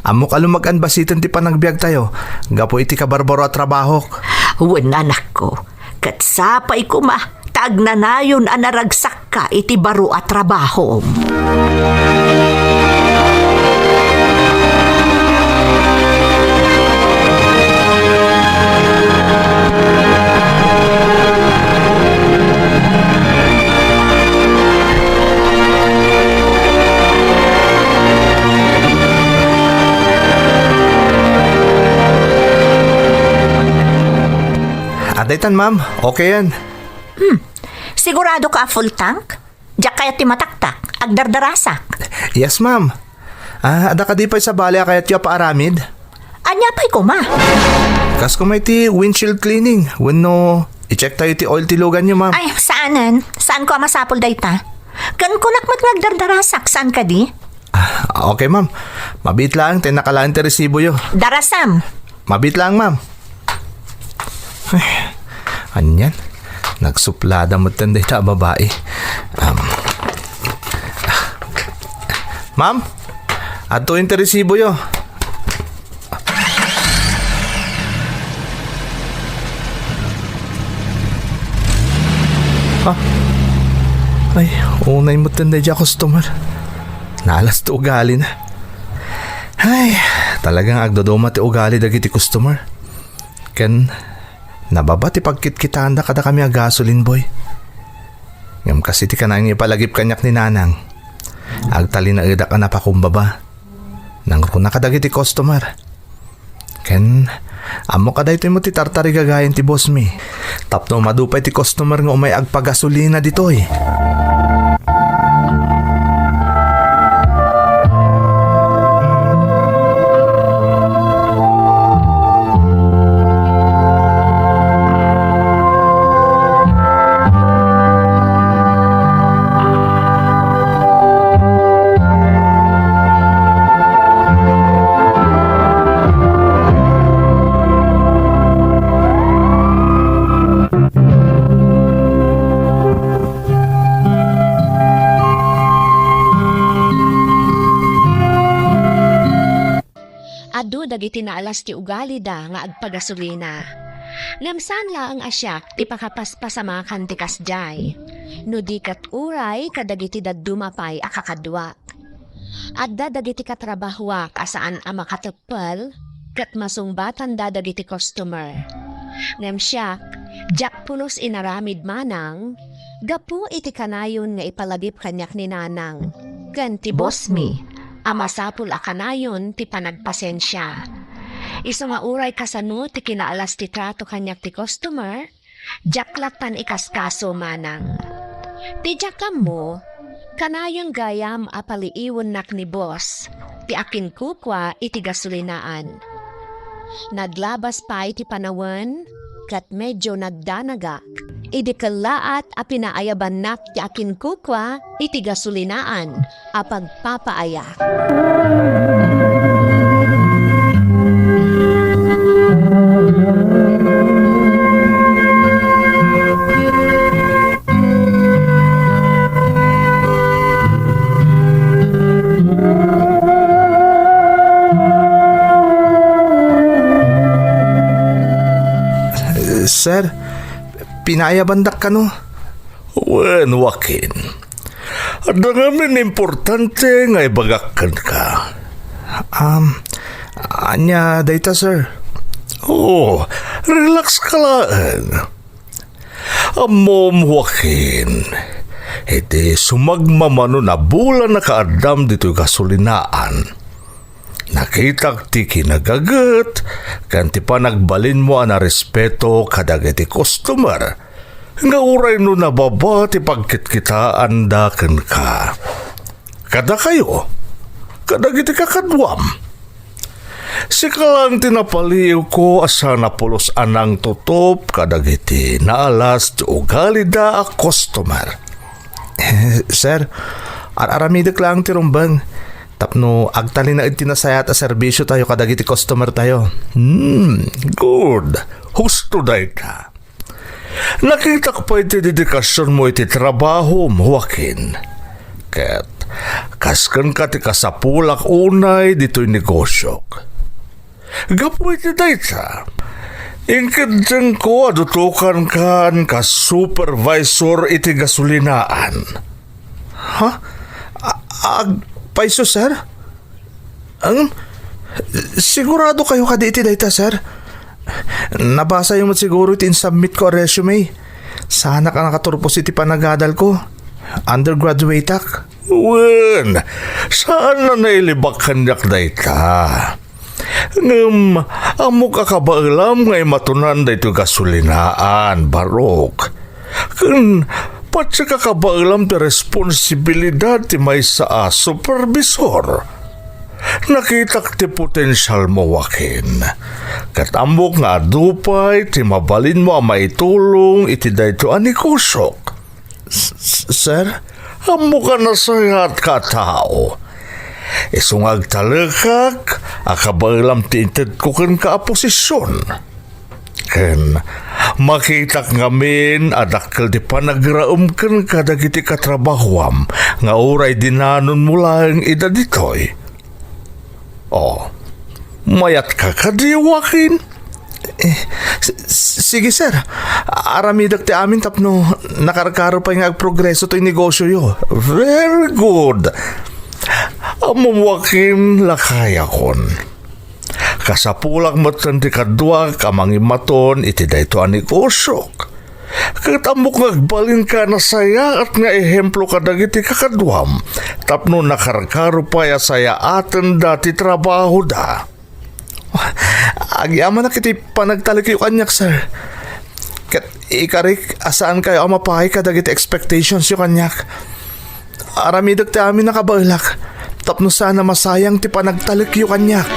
Ammok a lumag-an basiten ti panagbiagtayo gapu iti kabarbaro a trabahok. Wen, anakko, ket sapay koma ta agnanayon a naragsakka iti baro a trabahom. Daytan, ma'am. Okay yan. Sigurado ka a full tank? Diak kayat ti mataktak, agdardarasak. Yes, ma'am. Ah, adda kadi pay sabali a kayatyo a paaramid? Ania pay koma? Kas koma iti windshield cleaning, wenno i-check tayo ti oil ti luganyo, ma'am. Ay, saanen. Saan ko a masapul dayta. Ken kunak met nga agdardarasak, saan kadi? Ah, okay, ma'am. Mabiit laeng ta nakalaen ti resiboyo. Darasam. Mabiit laeng, ma'am. Ay, anian? Nagsuplada metten dayta a babai. Um, ma'am, adtoyen ti resiboyo. Ah. Ay, unay metten daydi a customer. Naalas ti ugalina. Ay, talaga nga agduduma ti ugali dagiti customer. Ken nababa ti pagkitkitaanda kadakami a gasoline boy. Ngem kas iti kanayon nga ipalagip kaniak ni Nanang, agtalinaedak a napakumbaba. Nangruna kadagiti customer. Ken, ammok a daytoy met ti tartarigagayan ti boss mi. Tapno madu pay ti customer nga umay agpagasolina ditoy. Adu dagiti naalas ti ugalida nga agpagasolina. Ngem saan laeng a siak ti pakapaspasamakan ti kasdiay, no di ket uray kadagiti dadduma pay a kakaduak. Adda dagiti katrabahoak a saan a makateppel ket masungbatanda dagiti customer. Ngem siak, diak pulos inaramid manang gapu iti kanayon nga ipalagip kaniak ni Nanang ken ti boss mi a masapul a kanayon ti panagpasensia. Isu nga uray kasano ti kinaalas ti trato kaniak ti customer, diak lattan ikaskaso manang. Ti diak ammo, kanayon gayam a paliiwennak ni boss ti akinkukua iti gasolinaan. Naglabas pay ti panawen ket medio nagdanagak idi kellaat a pinaayabannak ti akinkukua iti gasolinaan a pagpapaayak. Sir, pinaayabandak kano? Wen, Joaquin. Adda ngamin importante nga ibagak kenka. Um, ania dayta, sir? Oh, relax ka laeng. Ammom, Joaquin, iti sumagmamano a bulan a kaaddam ditoy gasolinaan, nakitak ti kinagaget ken ti panagbalinmo a narespeto kadagiti customer nga uray no nababa ti pagkitkitaanda kenka. Kadakayo, kadagiti kakaduam. Sika lang ti napaliiwko a saan a pulos a nangtutup kadagiti naalas ti ugalida a customer. Eh, sir, ar-aramidek lang ti rumbeng tapno agtalinaed ti nasayaat a serbisio tayo kadagiti customer tayo. Hmm, good. Husto dayta. Nakitak pay ti dedikasionmo iti trabahom, Joaquin. Ket kas kenka ti kasapulak unay ditoy negosiok. Gapu iti dayta, inkeddengko a dutokankan kas supervisor iti gasolinaan. Ha? A-, agpayso, sir? Ang, sigurado kayo kadi iti dayta, sir? Nabasa yo met siguro iti insubmit ko a resume. Saanak a nakaturpos iti panagadal ko. Undergraduate ak. Wen, saan a nailibak kaniak dayta. Ngem ammok a kabaelam nga imatonan daytoy gasolinaan, Barok. Ken patiek a kabaelam ti responsibilidad ti maysa a supervisor. Nakitak ti potensialmo, Joaquin. Ket ammok nga adu pay ti mabalinmo a maitulong iti daytoy a negosiok. S-, s-, sir? Ammok a nasayaatka a tao. Isu nga agtalekak a kabaelam ti intedko kenka a posision. Ken makitak ngamin a dakkel ti panagraem kenka dagiti katrabahoam nga uray dinanonmo laeng ida ditoy. Oh, mayatka kadi, Joaquin? Eh, s-, s-, sige, sir. Aramidek ti amin tapno nakarkaro pay nga agprogreso toy negosioyo. Very good. Ammom, Joaquin, lakayakon. Kasapulak metten ti kaduak a mangimmaton iti daytoy a negosiok. Ket ammok nga agbalinka a nasayaat nga ehemplo kadagiti kakaduam tapno nakarkaro pay a sayaatenda ti trabahoda. Agyamanak iti panagtalekyo kaniak, sir. Ket ikarik a saankayo a mapaay kadagiti expectationsyo kaniak. Aramidek ti amin a kabaelak tapno saan a masayang ti panagtalekyo kaniak.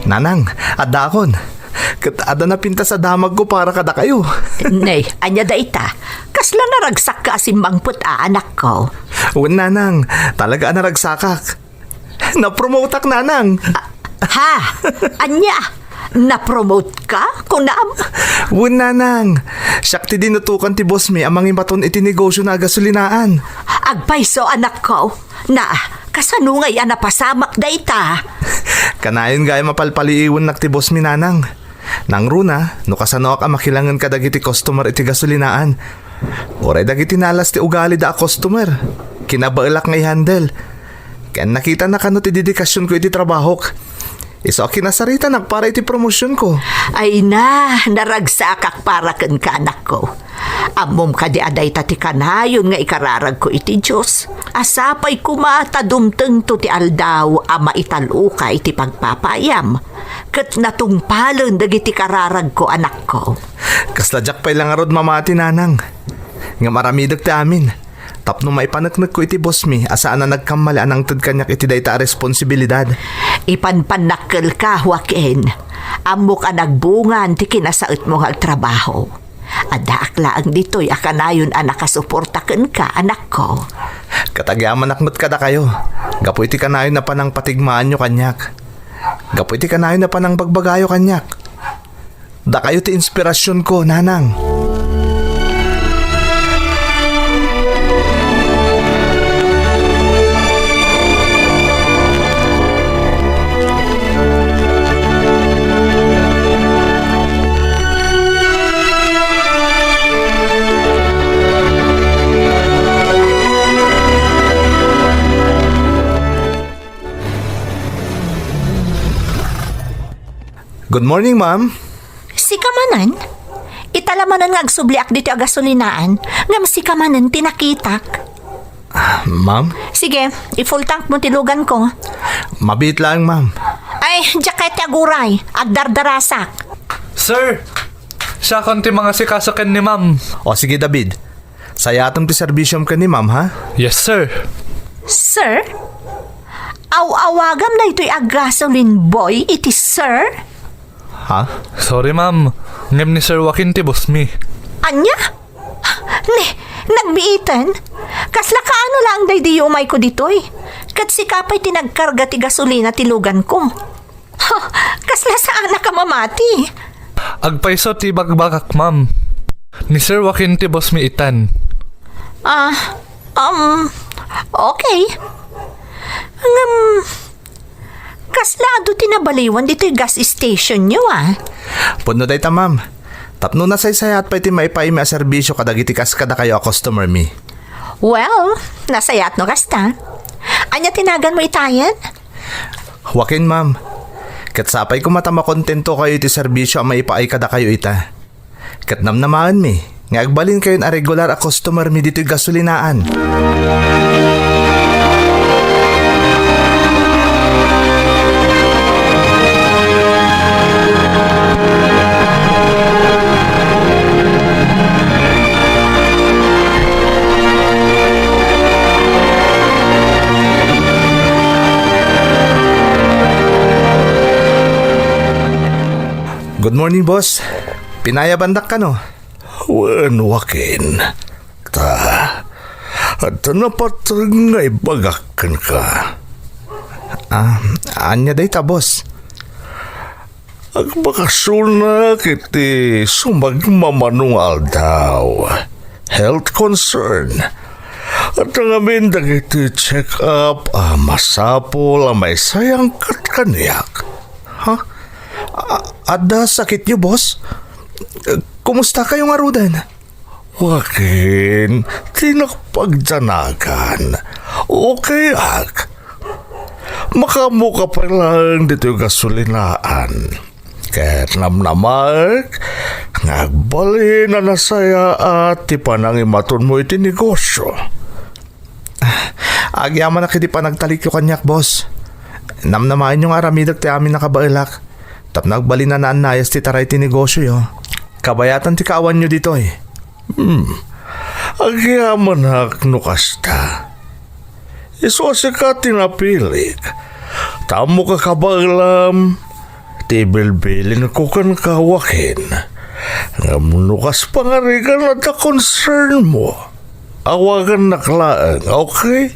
Nanang, addaakon. Ket adda napintas a damagko para kadakayo. Nay, ania dayta? Kasla naragsakka a simmangpet a, anakko? Wen, nanang, talaga a naragsakak. Napromoteak, nanang. Ha? Ania? Napromote ka, kunam? Wen, nanang. Siak ti dinutokan ti boss mi a mangimaton iti negosio na gasolinaan. Agpayso, anakko. Na, kasano ngay a napasamak dayta? Kanayon gayam a palpaliiwennak ti boss mi, nanang. Nangruna, no kasanoak a makilangen kadagiti customer iti gasolinaan. Uray dagiti nalas ti ugalida a customer, kinabaelak nga i-handle. Ken nakitana kano ti dedikasionko iti trabahok. Isu a kinasaritanak para iti promosionko. Ay na, naragsakak para kenka, anakko. Ammom kadi a dayta ti kanayon nga ikararagko iti Dios, a sapay koma ta dumtengto ti aldaw a maital-oka iti pagpapayam, ket natungpalen dagiti kararagko, anakko. Kasla diak pay la ngarud mamati, nanang. Ngem aramidek ti amin tapno maipaneknekko iti boss mi a saan a nagkamali a nangted kaniak iti dayta a responsibilidad. Ipanpannakkelka, Joaquin. Ammok a nagbungan ti kinasaetmo nga agtrabaho. Addaak laeng ditoy a kanayon a nakasuporta kenka, anakko. Ket agyamanak met kadakayo, gapu iti kanayon a panangpatigmaanyo kaniak. Gapu iti kanayon a panangbagbagayo kaniak. Dakayo ti inspirasionko, nanang. Good morning, ma'am. Sika manen? Ita la manen nga agsubliak ditoy a gasolinaan, ngem sika manen ti nakitak. Ah, ma'am? Sige, i-full tank mo ti lugan ko. Mabiit laeng, ma'am. Ay, diak kayat ti aguray. Agdardarasak. Sir, siakon ti mangasikaso ken ni ma'am. O sige, David. Sayatem ti serbisiom ken ni ma'am, ha? Yes, sir. Sir? Aw-awagam daytoy a gasoline boy iti sir? Ha? Sorry, ma'am. Ngem ni Sir Joaquin ti boss mi. Ania? Ne, nagbiiten? Kasla kaano laeng daydi yumayko ditoy? Ket sika pay ti nagkarga ti gasolina ti luganko. Huh, kasla saanak a mamati. Agpayso ti bagbagak, ma'am. Ni Sir Joaquin ti boss mi itan. Ah, um, okay. Ngem, kasla adu ti nabaliwan ditoy gas station nyo, ah? Pudno dayta, ma'am. Tapno nasaysayaat pay ti maipaaymi a serbisio kadagiti kas kadakayo a customer mi. Well, nasayaat no kasta. Ania ti naganmo itayen? Joaquin, ma'am. Ket sapay koma ta makontentokayo iti serbisio a maipaay kadakayo ita. Ket namnamaenmi nga agbalinkayon a regular a customer mi ditoy gasolinaan. Good morning, boss. Pinayabandak kano? Wen, Joaquin. Ta, adda napateg nga ibagak kenka. Ah, ania dayta, boss? Agbakasionak iti sumagmamano nga aldaw. Health concern. Adda ngamin dagiti check-up a masapul a maisayangkat kaniak. Ha? A-, adda sakityo, boss? Kumustakayo ngaruden? Joaquin, dinak pagdanagan. Okay ak. Makaammoka pay laeng ditoy gasolinaan. Ket namnamaek nga agbalin a nasayaat ti panangimatonmo iti negosio. Agyamanak iti panagtalikyo kaniak, boss. Namnamaenyo nga aramidek ti amin a kabaelak tapno agbalin a naannayas ti taray ti negosioyo. Kabayatan ti kaawanyo ditoy. Hmm. Agyamanak no kasta. Isu a sika ti napilik. Ta ammok a kabaelam ti ibilbilinko kenka, Joaquin. Ngem no kas pangarigan, adda concernmo. Awagannak laeng, okay?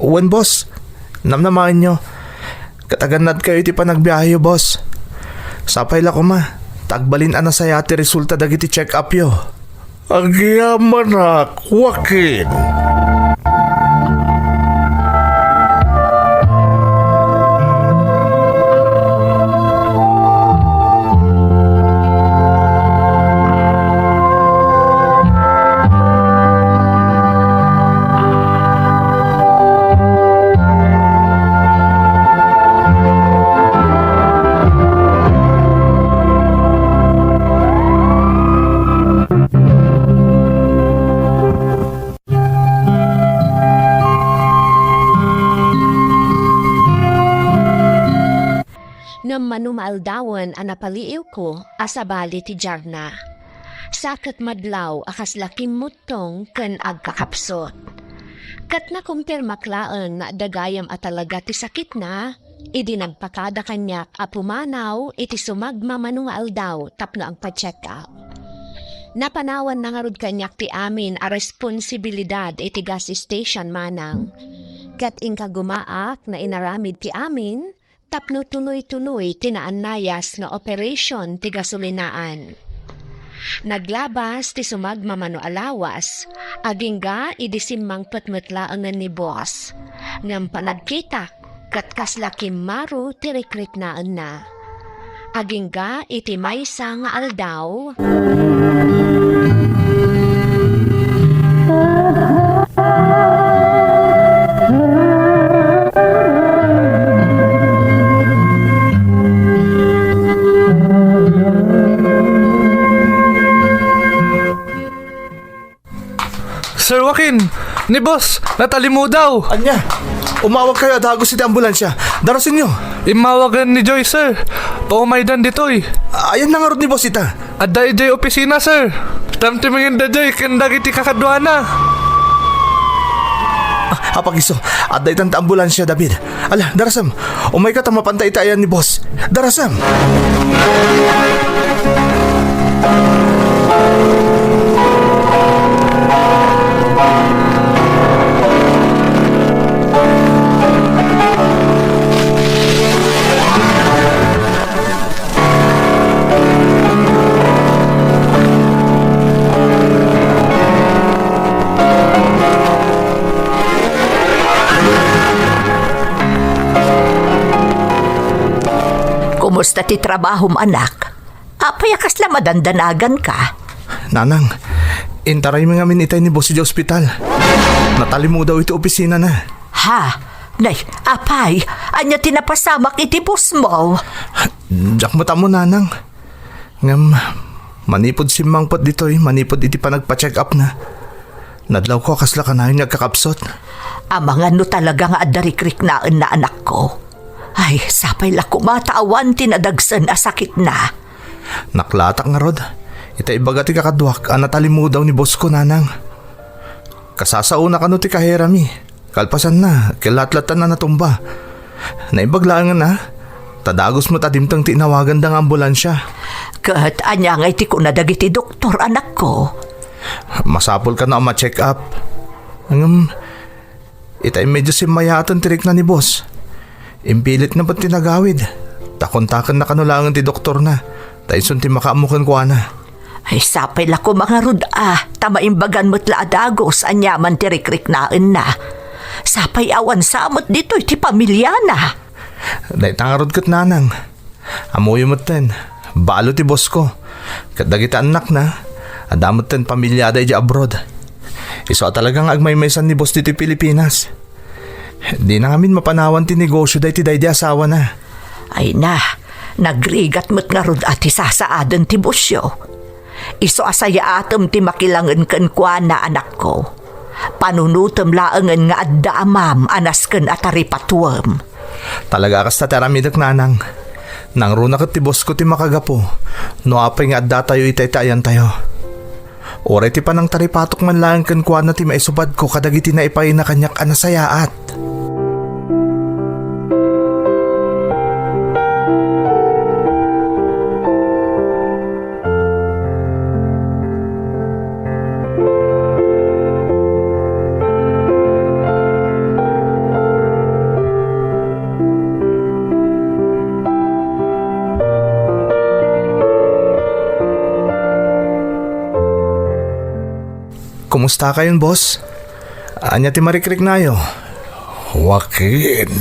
Wen, boss. Namnamaenyo. Ket agannadkayo iti panagbiaheyo, boss. Sapay la koma, ta agbalin a nasayaat ti resulta dagiti check-upyo. Agyamanak, Joaquin. Ngem mano maaldawen a napaliiwko a sabali ti diarna. Sa ket madlaw a kasla kimmuttong ken agkakapsut. Ket nakumpirmak laeng nga adda gayam a talaga ti sakitna, idi nagpakada kaniak a pumanaw iti sumagmamano nga aldaw tapno agpa-check-up. Napanawanna ngarud kaniak ti amin a responsibilidad iti gas station manang. Ket inkagumaak nga inaramid ti amin tapno tunoy-tunoy ti naannayas nga operation ti gasolinaan. Naglabas ti sumagmamano a lawas, agingga idi simmangpet met laengen ni boss. Ngem panagkitak, ket kasla kimmaro ti rikritnaenna. Agingga iti maysa nga aldaw. Sir Joaquin, ni boss, natalimudaw. Ania? Umawagkayo a dagus iti ambulansya. Darasenyo. Immawagan ni Joy, sir. Paumaydan ditoy. Ayanna ngarud ni boss ita? Adda idiay opisina, sir. Tamtimengenda idiay ken dagiti kakaduana. Ah, apagiso, adda itan ti ambulansya, David. Ala, darasem. Umayka ta mapanta iti ayan ni boss. Darasem. Kumusta ti trabahom, anak? Apay Aya kasla madandanaganka? Nanang, intaraymi ngamin itay ni boss idiay ospital. Natalimudaw iti opisinana. Ha? Nay, apay, ania ti napasamak iti boss mo? Diak met ammo, nanang. Ngem, manipud simmangpet ditoy, manipud iti panagpa-check-up na, nadlawko a kasla kanayon nga agkakabsot. Amangan no talaga nga adda rikriknaenna, anakko. Ay, sapay la koma ta awan ti nadagsen a sakitna. Naklatak ngarud, ita ibaga ti kakaduak a natalimudaw ni boss ko, nanang. Kasasaona kano ti kaherami. Kalpasanna, ket latlatten a natumba. Naimbag laengen a, ta dagus met a dimteng ti inawaganda nga ambulansia. Ket ania ngay ti kuna dagiti doktor, anakko? Masapul kano a ma-check up. Ngem, itay medyo simmayaaten ti rikna ni boss. Impilitna met ti nagawid. Ta kontakenna kano laengen ti doktorna. Ta isun ti makaammo kenkuana. Ay, sapay la koma ngarud a, ta maimbagan met la a dagus aniaman ti rikriknaenna. Sapay awan sa met ditoy ti pamiliana. Dayta ngarud ket, nanang. Ammoyo metten, balo ti boss ko. Ket dagiti annakna, adda metten pamiliada idiay abroad. Isu a talaga nga agmaymaysan ni boss ditoy Pilipinas. Dina ngamin mapanawan ti negosio daydi daydi asawana. Ay na, nagrigat met ngarud a ti sasaaden ti bossyo. Isu a sayaatem ti makilangen kenkuana, anakko. Panunotem laengen nga adda amam a nasken a taripatuem. Talaga a kasta ti aramidek, nanang. Nangruna ket ti boss ko ti makagapu no apay nga addatayo itay ti ayantayo. Uray ti panangtaripatok man laeng kenkuana ti maisubadko kadagiti naipaayna kaniak a nasayaat. Kumustakayon, boss? Ania ti marikriknayo? Joaquin,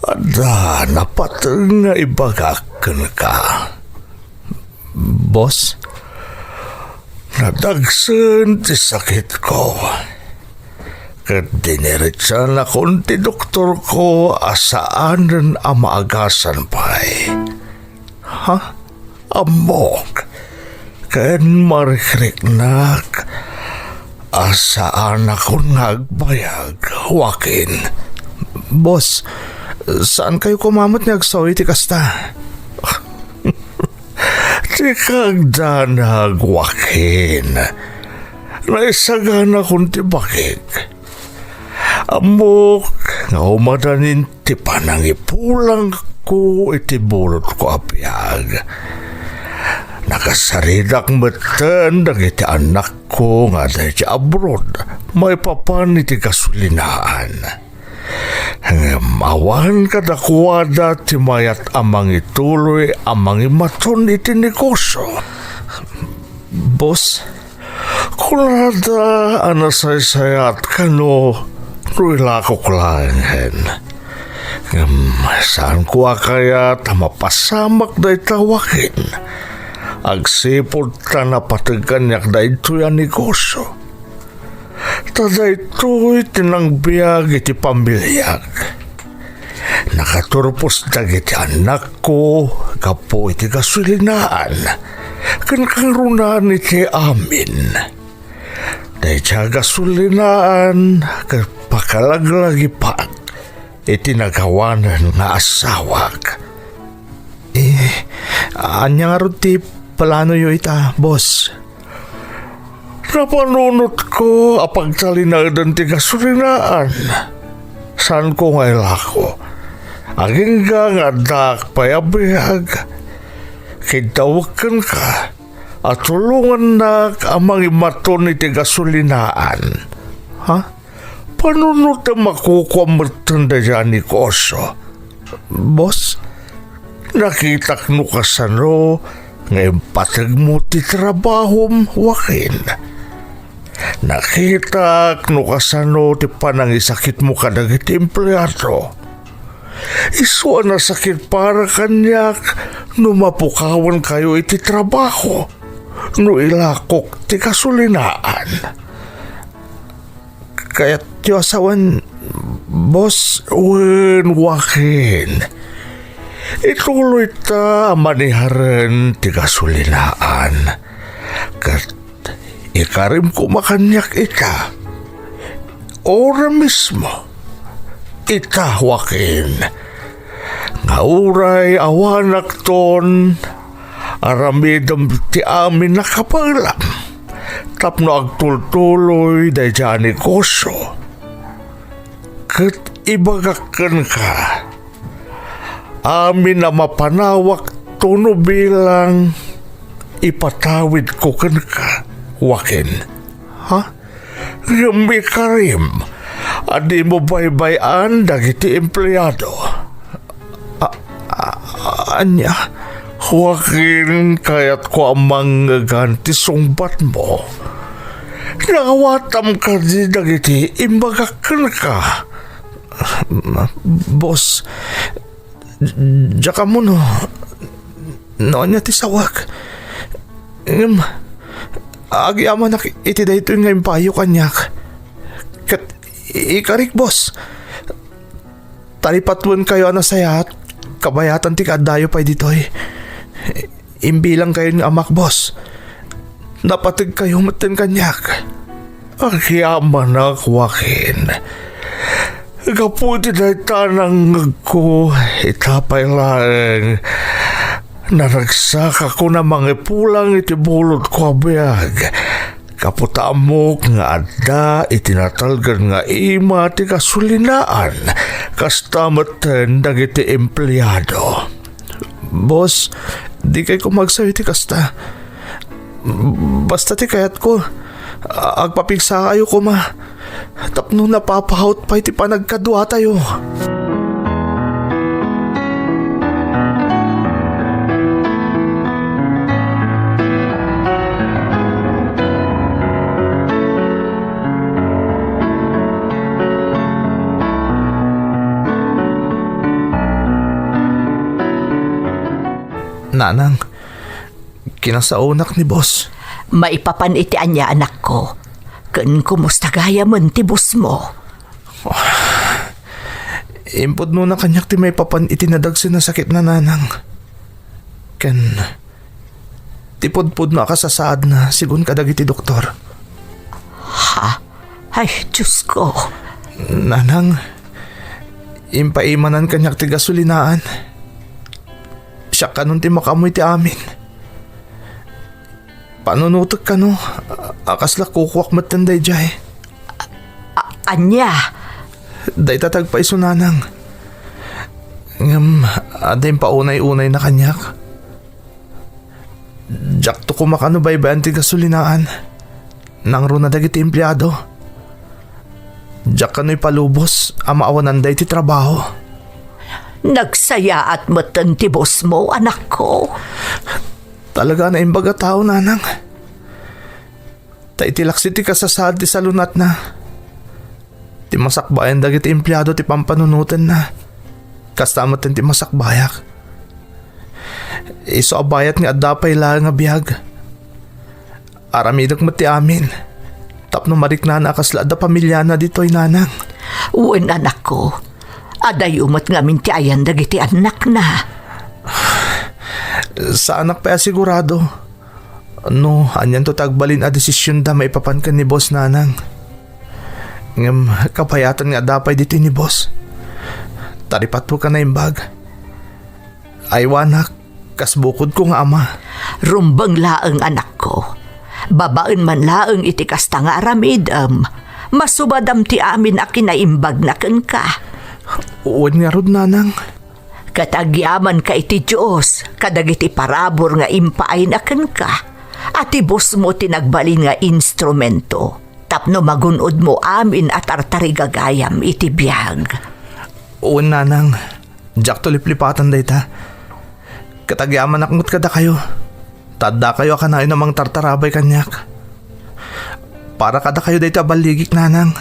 adda napateg nga ibagak kenka. Boss? Nadagsen ti sakitko. Ket diniretsanakon ti doktorko a saanen a maagasan pay. Ha? Ammok. Ken marikriknak a saanakon nga agbayag, Joaquin. Boss, saan kayo kumamat nga agsaw iti kasta? Ti kagdanag, Joaquin. Naisaganakon ti bakik. Ammok nga umadanin ti panangipulangko iti bulotko a biag. Nakasaridak metten dagiti annakko nga adda iti abroad maipapan iti gasolinaan. Ngem awan kadakuada ti mayat a mangituloy a mangimaton iti negosio. Boss, kunada a nasaysayaat kano no ilakok laengen. Ngem saanko a kayat a mapasamak dayta, Joaquin. Agsipud ta napateg kaniak daytoy a negosio. Ta daytoy ti nangbiag iti pamiliak. Nakaturpos dagiti annakko gapu iti gasolinaan ken kangrunaan iti amin. Dayta gasolinaan ket pakalaglagipak iti nagawanen nga asawak. Eh, ania ngarud ti planoyo ita, boss? Napanunotko a pagtalinaeden ti gasolinaan. Saanko nga ilako. Agingga nga addaak pay a biag, kiddawek kenka a tulongannak a mangimaton iti gasolinaan. Ha? Panunotem a kukuam metten dayta a negosio. Boss, nakitak no kasano nga impategmo ti trabahom, Joaquin. Nakitak no kasano ti panangisakitmo kadagiti empleado. Isu a nasakit para kaniak no mapukawankayo iti trabaho, no ilakok ti gasolinaan. Kayatyo a sawen, boss? Wen, Joaquin. Ituloy ta a maniharen ti gasolinaan. Ket ikarim koma kaniak ita. Ora mismo. Ita, Joaquin. Nga uray awanakton, aramidem ti amin a kabaelam tapno agtultuloy daydiay a negosio. Ket ibagak kenka, amin a mapanawakto no bilang ipatawidko kenka, Joaquin. Ha? Ngem ikarim a dimo baybay-an dagiti empleado. A-, a-, ania? Joaquin, kayatko a mangngegan ti sungbatmo. Naawatam kadi dagiti imbagak kenka? Boss, diak ammo no, no ania ti sawek. Ngem, agyamanak iti daytoy nga impayo kaniak. Ket ikarik, boss. Talipatuenkayo a nasayaat, kabayatan ti kaaddayo pay ditoy. Imbilangkayon nga amak, boss. Napategkayo metten kaniak. Agyamanak, Joaquin. Gapu iti dayta a nangngegko, ita pay laeng, naragsakakon a mangipulang iti bulodko a biag. Gapu ta ammok nga adda iti natalged nga ima ti gasolinaan, kasta metten dagiti empleado. Boss, dikay koma agsayo iti kasta. Basta ti kayatko, a-, agpapigsakayo koma tapno napapahawt pay ti panagkaduatayo. Nanang, kinasaonak ni boss. Maipapan iti ania, anakko? Ken kumusta gayamen ti boss mo? Impudnona kaniak ti maipapan iti nadagsen a sakitna, nanang. Ken ti pudpudno a kasasaadna, sigun kadagiti doktor. Ha? Ay, Diyos ko. Nanang, impaimanan kaniak ti gasolinaan. Siak kanon ti makaammo iti amin. Panunotek kano a kasla kukuak metten daydiay. A-, ania? Dayta ti agpaiso, nanang. Ngem adda impaunay-unayna kaniak. Diakto koma kano baybay-an ti gasolinaan. Nangruna dagiti empleado. Diak kano ipalubos a maawananda iti trabaho. Nagsayaat metten ti boss mo, anakko. Talaga a naimbag a tao, nanang. Ta iti laksid ti kasasaad ti salunatna, ti masakbayan dagiti empleado ti pampanunotenna. Kasta met ti masakbayak. Isu a bayat nga adda pay laeng a biag. Aramidek met ti amin. Tapno mariknana a kasla adda pamiliana ditoy, nanang. Wen, anakko. Adayo met ngamin ti ayan dagiti annakna. Saanak pay a sigurado no anianto ti agbalin a desisionda maipapan ken ni boss, nanang. Ngem kabayatan nga adda pay ditoy ni boss. Taripatmo ka naimbag. Aywanak, kas bukodko nga ama. Rumbeng laeng, anakko. Babaen man laeng iti kasta nga aramidem, masubadam ti amin a kinaimbagna kenka. Wen ngarud, nanang. Ket agyamanka iti Dios kadagiti parabur nga impaayna kenka, a ti boss mo ti nagbalin nga instrumento tapno magun-odmo amin a tartarigagayam iti biag. Wen, nanang, diakto liplipatan dayta. Ket agyamanak met kadakayo. Ta addakayo a kanayon a mangtartarabay kaniak. Para kadakayo daytoy a balligik, nanang.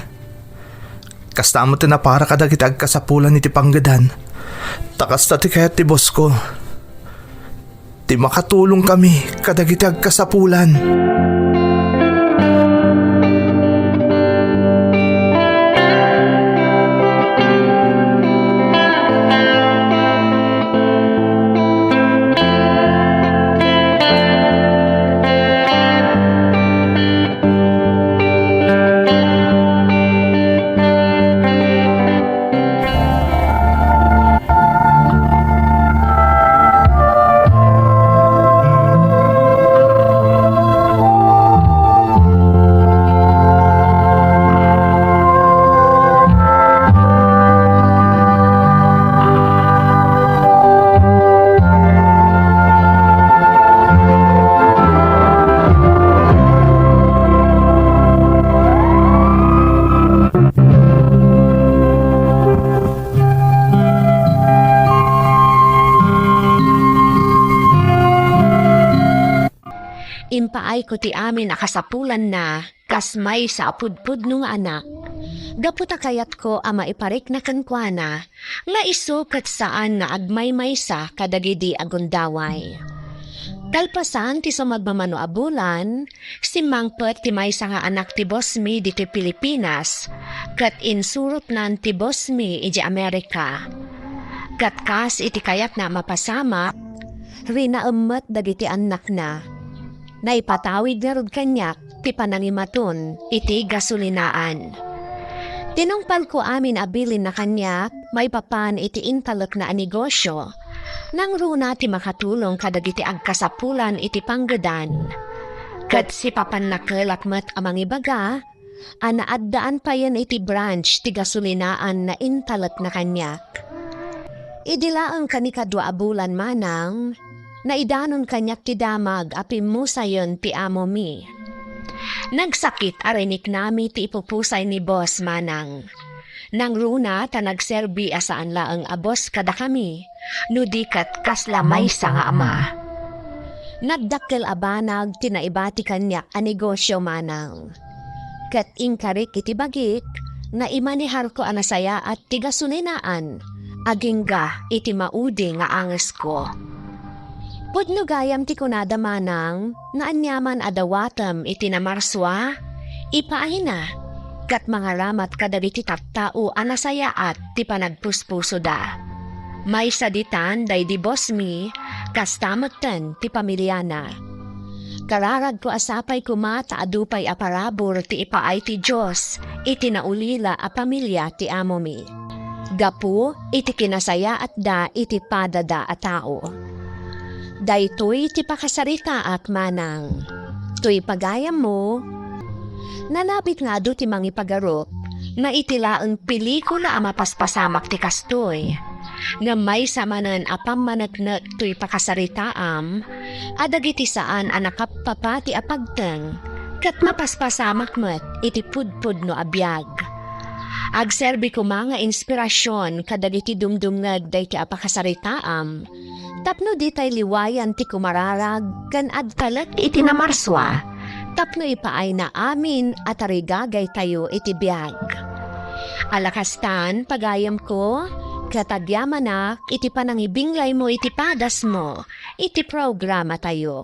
Kasta met ti napara kadagiti agkasapulan iti panggedan. Ta kasta ti kayat ti boss ko, ti makatulong kami kadagiti agkasapulan. Impaayko ti amin a kasapulanna kas maysa a pudpudno nga anak. Gapu ta kayatko a maiparikna kenkuana nga isu ket saan nga agmaymaysa kadagidi a gundaway. Kalpasan ti sumagmamano a bulan, simmangpet ti maysa nga anak ti bossmi ditoy Pilipinas, ket insurotnan ti bossmi idiay Amerika. Ket kas iti kayatna a mapasamak, rinaem met dagiti annakna. Naipatawid ngarud kaniak ti panangimaton iti gasolinaan. Tinungpalko amin a bilinna kaniak maipapan iti intalekna a negosio. Nangruna ti makatulong kadagiti agkasapulan iti panggedan. Ket sipapannakelak met a mangibaga a naaddaan payen iti branch ti gasolinaan nga intalekna kaniak. Idi laeng kanikadua a bulan manang, naidanon kaniak ti damag a pimmusayen ti amomi. Nagsakit a riniknami ti ipupusay ni boss manang. Nangruna ta nagserbi a saan laeng a boss kadakami, no di ket kasla maysa nga ama. Nagdakkel a banag ti naibati kaniak a negosio manang. Ket inkarik iti bagik nga imaneharko a nasayaat ti gasolinaan agingga iti maudi nga angesko. Pudno gayam ti kunada manang nga aniaman a dawatem iti namarsua, ipaayna, ket mangaramat kadagiti tattao a nasayaat ti panagpuspusoda. Maysa ditan daydi bossmi, kasta metten ti pamiliana. Kararagko a sapay koma ta adu pay a parabur ti ipaay ti Dios iti naulila a pamilia ti amomi. Gapu iti kinasayaatda iti padada a tao. Daytoy ti pakasaritaak manang. Toy pagayammo, nanabit nga adu ti mangipagarup nga iti laeng pelikula a mapaspasamak ti kastoy. Ngem maysa manen a pammaneknek toy pakasaritaam a dagiti saan a nakappapati a pagteng ket mapaspasamak met iti pudpudno a biag. Agserbi koma nga inspirasyon kadagiti dumdumngeg daytoy a pakasaritaam tapno ditay liwayan ti kumararag ken agtalek iti namarsua tapno ipaayna amin a tarigagaytayo iti biag. Ala kastan, pagayamko, ket agyamanak iti panangibinglaymo iti padasmo iti programatayo.